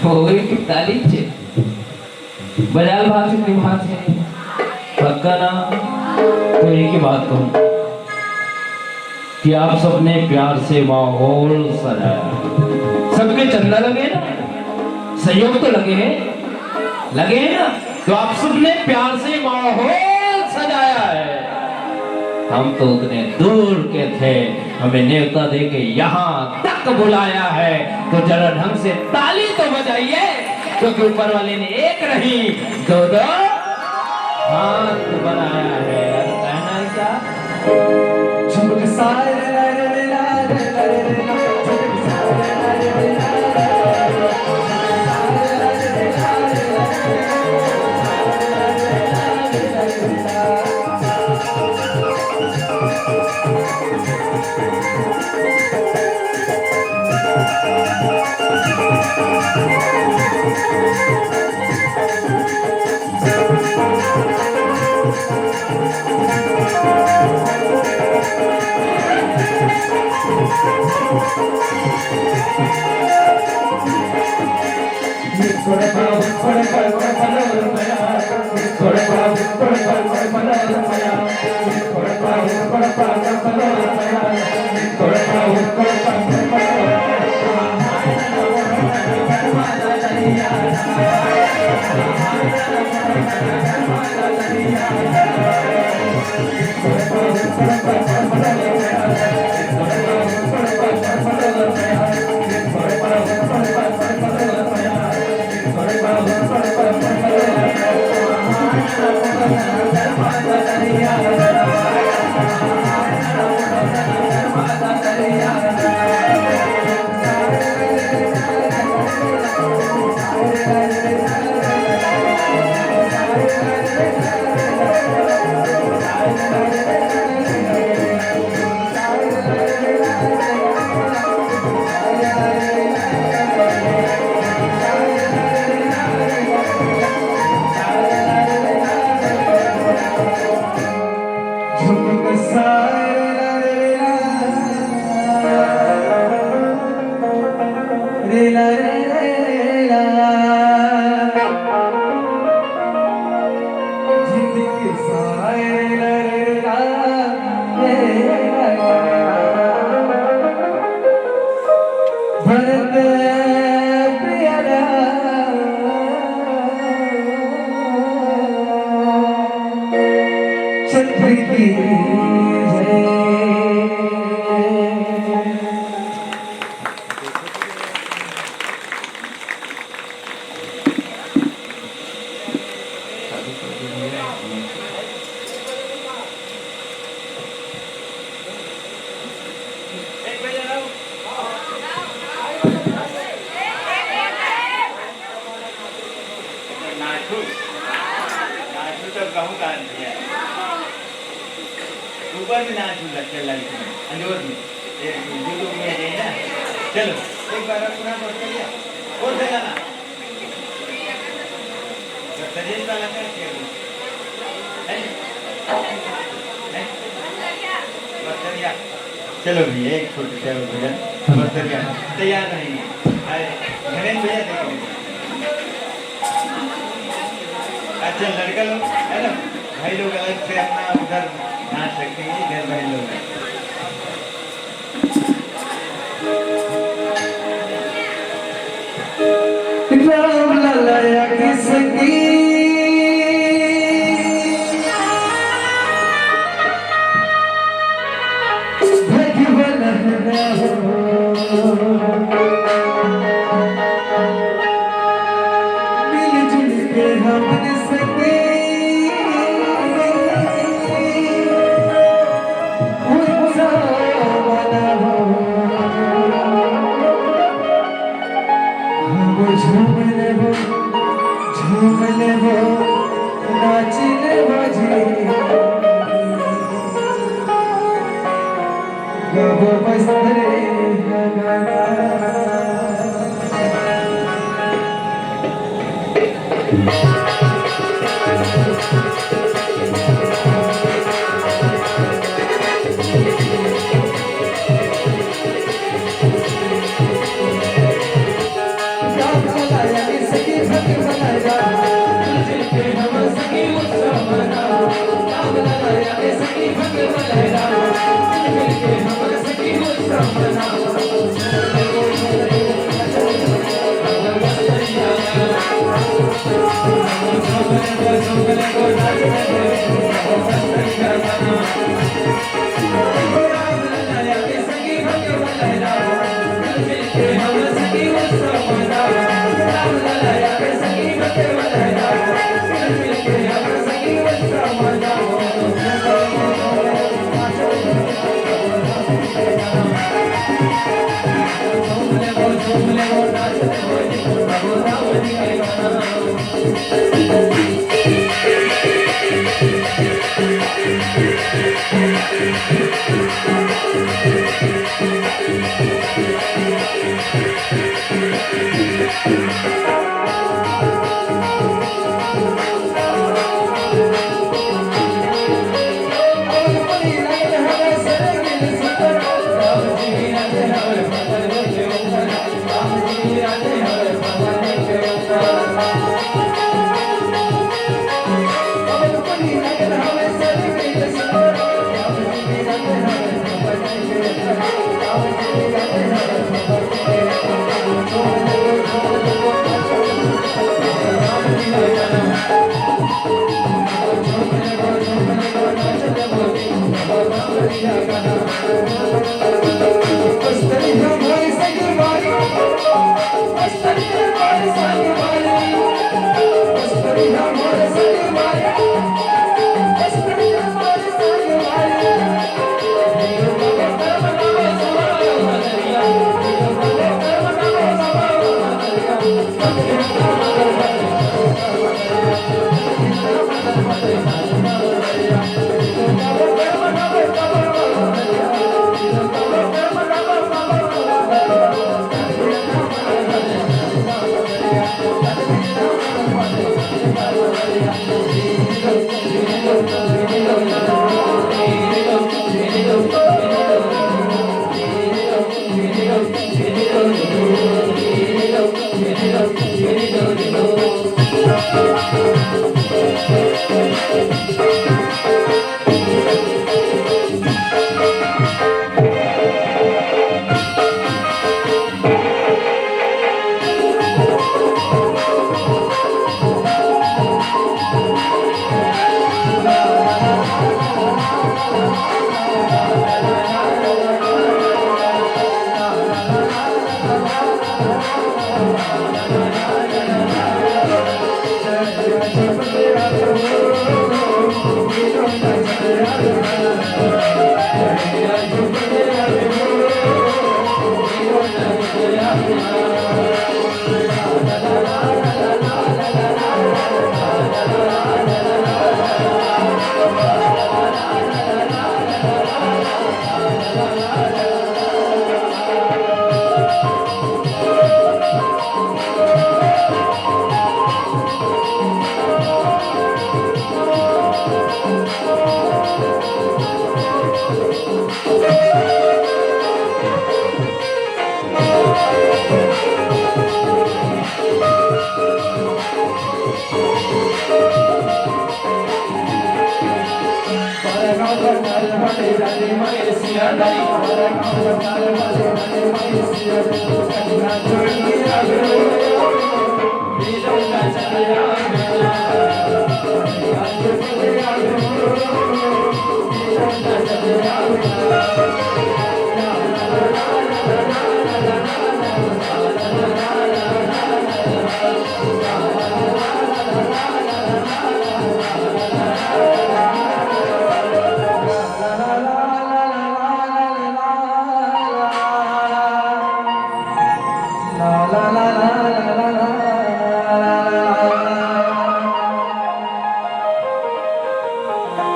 वो एक ताली छे। बजाल भात से निभात है। पक्का ना? तो एक ही बात कहूँ कि आप सबने प्यार से माहौल सजाया, सबके चंदा लगे ना, सहयोग तो लगे हैं, लगे हैं ना? तो आप सबने प्यार से माहौल सजाया है। हम तो उतने दूर के थे, हमें नेवता दे के यहाँ तक बुलाया है, तो जरा ढंग से ताली तो बजाइए, क्योंकि ऊपर वाले ने एक नहीं, दो दो हाथ बनाया है। अब कहना है क्या? झुमक सारे ला रे ला रे ला रे ला, झुमक सारे ला रे ला रे ला, झुमक सारे ला रे ला रे ला, झुमक सारे ला रे ला रे ला। भरत प्रिय राम चंद्र की जय। नाचू, नाचू तो कहूँ का नहीं है। ऊपर में नाचू लग, चल लगी तुम्हें, अंजोर में। ये YouTube में आ जाए ना। चलो, एक बार और पुनः बस करिए। कौन सा गाना? बस करिए, इस वाला क्या किया? है? है? बस करिए। चलो भैया, एक छोटे से और भजन, बस करिए। तैयार रहेंगे। आए, धीरेन्द्र भैया, देख लीजिए। अच्छा, लड़का लोग, है ना? भाई लोग अलग से अपना उधर नाच सकते हैं, इधर भाई लोग। राम लाला की संगी भगवान हो। मिलजुल के हमन संगे उत्सव मनाबो। हम झूम लेबो, झूम लेबो, नाच लेबो जी। गाबो बस्तर गाना।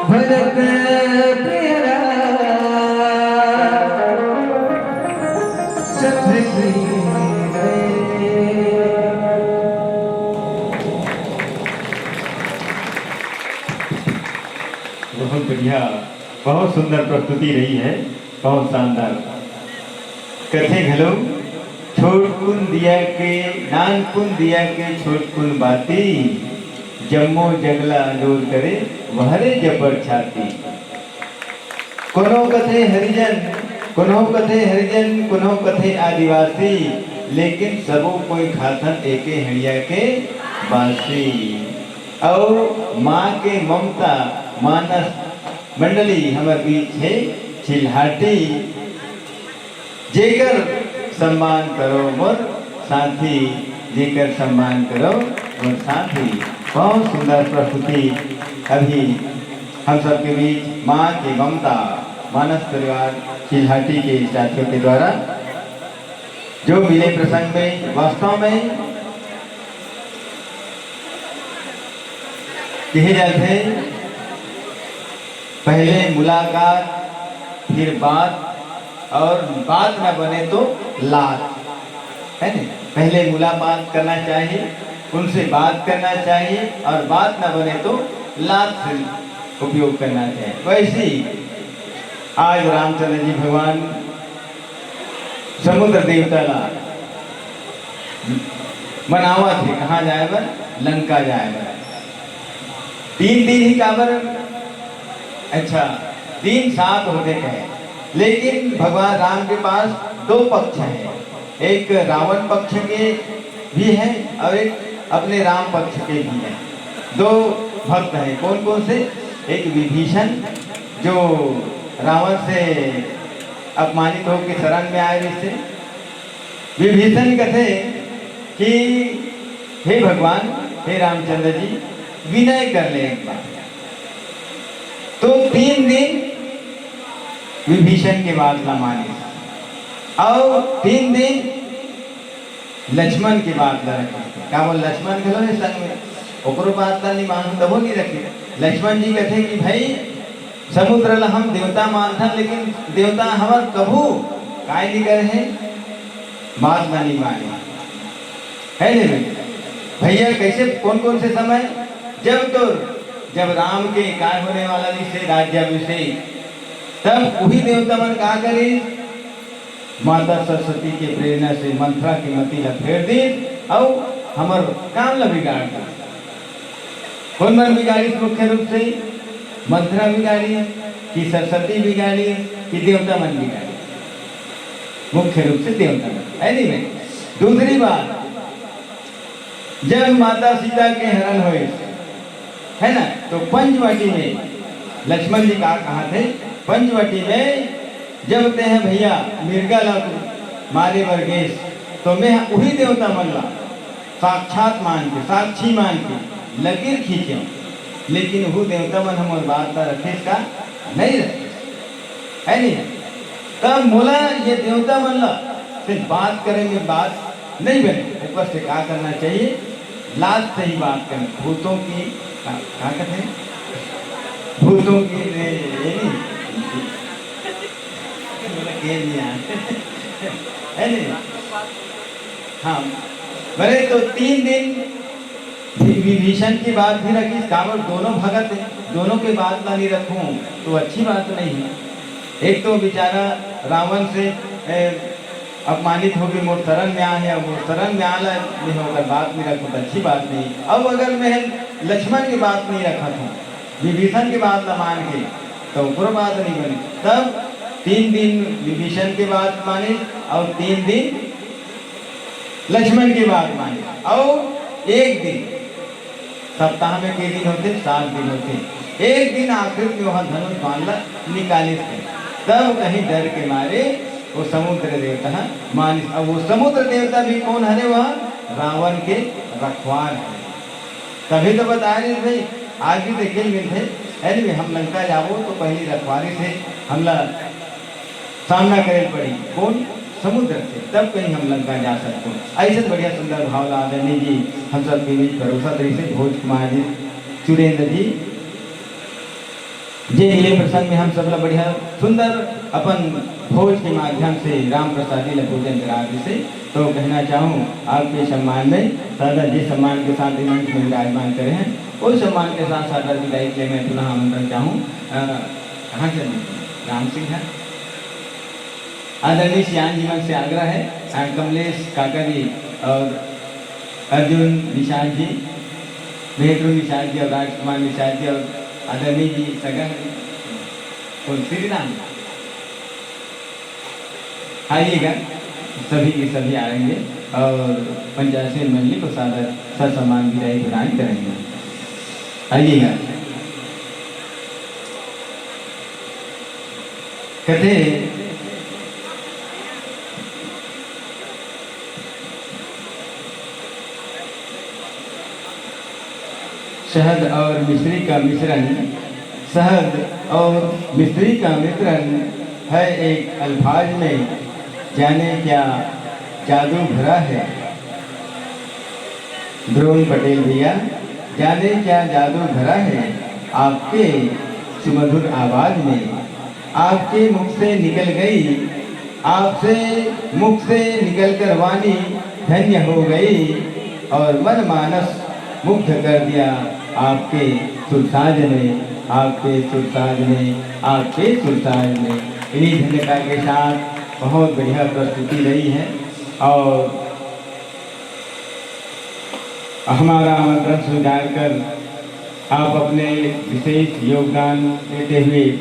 भजत प्रिय राम चंद्र की जय। बहुत बढ़िया, बहुत सुंदर प्रस्तुति रही है, बहुत शानदार। कथे घलो, छोटकुन दिया के, नानकुन दिया के छोटकुन बाती, जम्मो जगला अंजोर करे, वहरे जबर छाती। कोनो कथे हरिजन, कोनो कथे हरिजन, कोनो कथे आदिवासी, लेकिन सबो कोई खाथन एके हंड़िया के बासी। अउ माँ के ममता मानस मंडली हमर बीच हे चिल्हाटी। जेकर सम्मान करो मोर साथी, जेकर सम्मान करो मोर साथी। बहुत सुंदर प्रस्तुति अभी हम सबके बीच माँ की ममता मानस परिवार चिल्हाटी के साथियों के द्वारा जो मिले प्रसंग में वास्तव में कहे जाते हैं, पहले मुलाकात, फिर बात, और बात ना बने तो लात, है ना? पहले मुलाकात करना चाहिए, उनसे बात करना चाहिए, और बात ना बने तो लात से उपयोग करना चाहिए। वैसे ही आज रामचंद्र जी भगवान समुद्र देवता ला मनावत हे, कहाँ जाए बर? लंका जाए बर। तीन दिन ही काबर? अच्छा, दिन सात होथे कहे, लेकिन भगवान राम के पास दो पक्ष हैं, एक रावण पक्ष के भी है और एक अपने राम पक्ष के भी है। दो भक्त हैं। कौन कौन से? एक विभीषण, जो रावण से अपमानित होकर शरण में आए, जिससे विभीषण कथे कि हे भगवान, हे रामचंद्र जी, विनय कर ले एक बार। तो तीन दिन विभीषण के बात ला मानिस, और तीन दिन लक्ष्मण के बात ला रखे। का बोल, लक्ष्मण घलो हे संग में, ओकरो बात ला नहीं मानू, तबो नहीं रखे। लक्ष्मण जी कथे कि भाई, समुद्र ला हम देवता मानथन, लेकिन देवता हमर कभू काय नहीं करे हे, बात ला नहीं माने, है नहीं भाई? भैया, कैसे, कौन कौन से समय? जब तो, जब राम के काय होने वाला, जिससे राज्याभिषेक, तब वही देवता मन का करे? माता सरस्वती के प्रेरणा से मंथरा के मति ला फेर दे, अउ हमर काम ला बिगाड़ दे। कौन मन बिगाड़ी? मुख्य रूप से मंथरा बिगाड़ी, कि सरस्वती बिगाड़ी, कि देवता मन बिगाड़ी? मुख्य रूप से देवता मन। Anyway, दूसरी बात, जब माता सीता के हरण होइस, है ना, तो पंचवटी में लक्ष्मण जी का कहा थे, पंचवटी में जब ते हैं भैया मिर्गा ला तू मारे बर गेस, तो मैं उही देवता मन ला साक्षात मान के, साक्षी मान के लकीर खींचे, लेकिन वो देवता मन हमर बात ला रखेस का? नहीं रखेस, है नहीं? तब मोला ये देवता मन ला सिर्फ बात करे में बात नहीं बने, ऊपर से का करना चाहिए? लाज से ही बात करें। भूतों की का, का कहते हैं? भूतों की, ये, ये नहीं, बोला, खेल नहीं आया। है नहीं? हाँ, बड़े तो तीन दिन वि-, विभीषण की बात भी रखी, काबर दोनों भगत हैं, दोनों के बात ला नहीं रखूं तो अच्छी बात नहीं है। एक तो बेचारा रावण से, ए, अपमानित होके मोर शरण में आ है, और मोर शरण में आला में होकर बात नहीं रखूं तो अच्छी बात नहीं। अब अगर मैं लक्ष्मण की बात नहीं रखा था, विभीषण की बात ला मान के, तो ओकरो बात नहीं बने। तब तीन दिन विभीषण की बात माने और तीन दिन लक्ष्मण की बात माने, और एक दिन, सप्ताह में के दिन होते? सात दिन होते। एक दिन आखिर में वह धनुष बाण ला निकालिस थे, तब कहीं डर के मारे वो समुद्र देवता मानिस। अब वो समुद्र देवता भी कौन हरे? वह रावण के रखवार है। तभी तो बता रहे भाई, आज भी देखे मिलते। Anyway, हम लंका जाबो तो पहली रखवारी से हमला सामना करे पड़ी। कौन? समुद्र से, तब कहीं हम लंका जा सकते। ऐसे बढ़िया सुंदर भाव ला आदरणीय जी हम सब के बीच परोसत रहिसे, भोज कुमार जी, सुरेंद्र जी, जे मिले प्रसंग में हम सब ला बढ़िया सुंदर अपन भोज के माध्यम से राम प्रसाद जी ला भोजन करा दिसे। तो कहना चाहूँ आपके सम्मान में, सादर जी सम्मान के साथ मंच में विराजमान करे हैं, उस सम्मान के साथ सादर विदाई के लिए मैं पुनः आमंत्रण चाहूँ, अ, कहाँ से? राम सिंह है। आदरणीय सियान जी मन से आग्रह है, अ, कमलेश काका जी और अर्जुन निषाद जी, मेहतरू निषाद जी और राजकुमार निषाद जी और आदरणीय जी सगा है, कौन? श्री राम, आइएगा, सभी के सभी आएंगे और पंचायत समिति मंडली को सादर ससम्मान विदाई प्रदान करेंगे। आइएगा। कथे, शहद और मिश्री का मिश्रण, शहद और मिश्री का मिश्रण है एक अल्फाज में, जाने क्या जादू भरा है। द्रोण पटेल भैया, जाने क्या जादू भरा है आपके सुमधुर आवाज में। आपके मुख से निकल गई, आपसे मुख से निकलकर वाणी धन्य हो गई और मन मानस मुग्ध कर दिया आपके सुरसाज ने, आपके सुरसाज ने, आपके सुरसाज ने। इन्हीं धन्यता के साथ बहुत बढ़िया प्रस्तुति रही है और हमारा आमंत्रण स्वीकार कर आप अपने विशेष योगदान देते हुए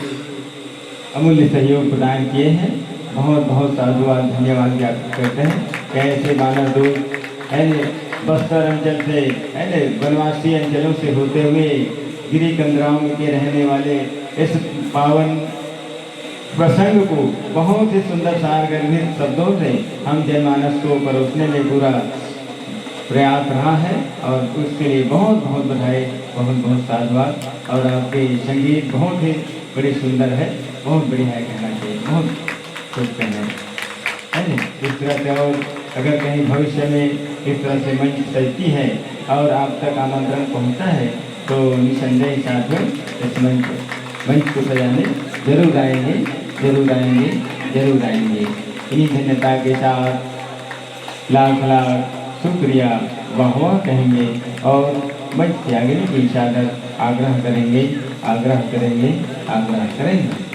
अमूल्य सहयोग प्रदान किए हैं। बहुत बहुत साधुवाद, धन्यवाद ज्ञापित करते हैं। कैसे बानर दूत, है ने, बस्तर अंचल से, है ने, वनवासी अंचलों से होते हुए गिरी कंदराओं के रहने वाले इस पावन प्रसंग को बहुत ही सुंदर सार गर्भित शब्दों से हम जनमानस को परोसने में पूरा प्रयास रहा है, और उसके लिए बहुत बहुत बधाई, बहुत बहुत साधुवाद। और आपके संगीत बहुत ही बड़ी सुंदर है, बहुत बढ़िया है, कहना चाहिए, बहुत खूब कहना है, है ना? इस तरह से और अगर कहीं भविष्य में इस तरह से मंच सजती है और आप तक आमंत्रण पहुंचता है, तो निसंदेह साथियों, इस मंच मंच को सजाने जरूर आएंगे, जरूर आएंगे, जरूर आएंगे। इन्हीं धन्यता के साथ लाख लाख शुक्रिया, वाह वाह कहेंगे और मंच त्यागने की सादर आग्रह करेंगे, आग्रह करेंगे, आग्रह करेंगे।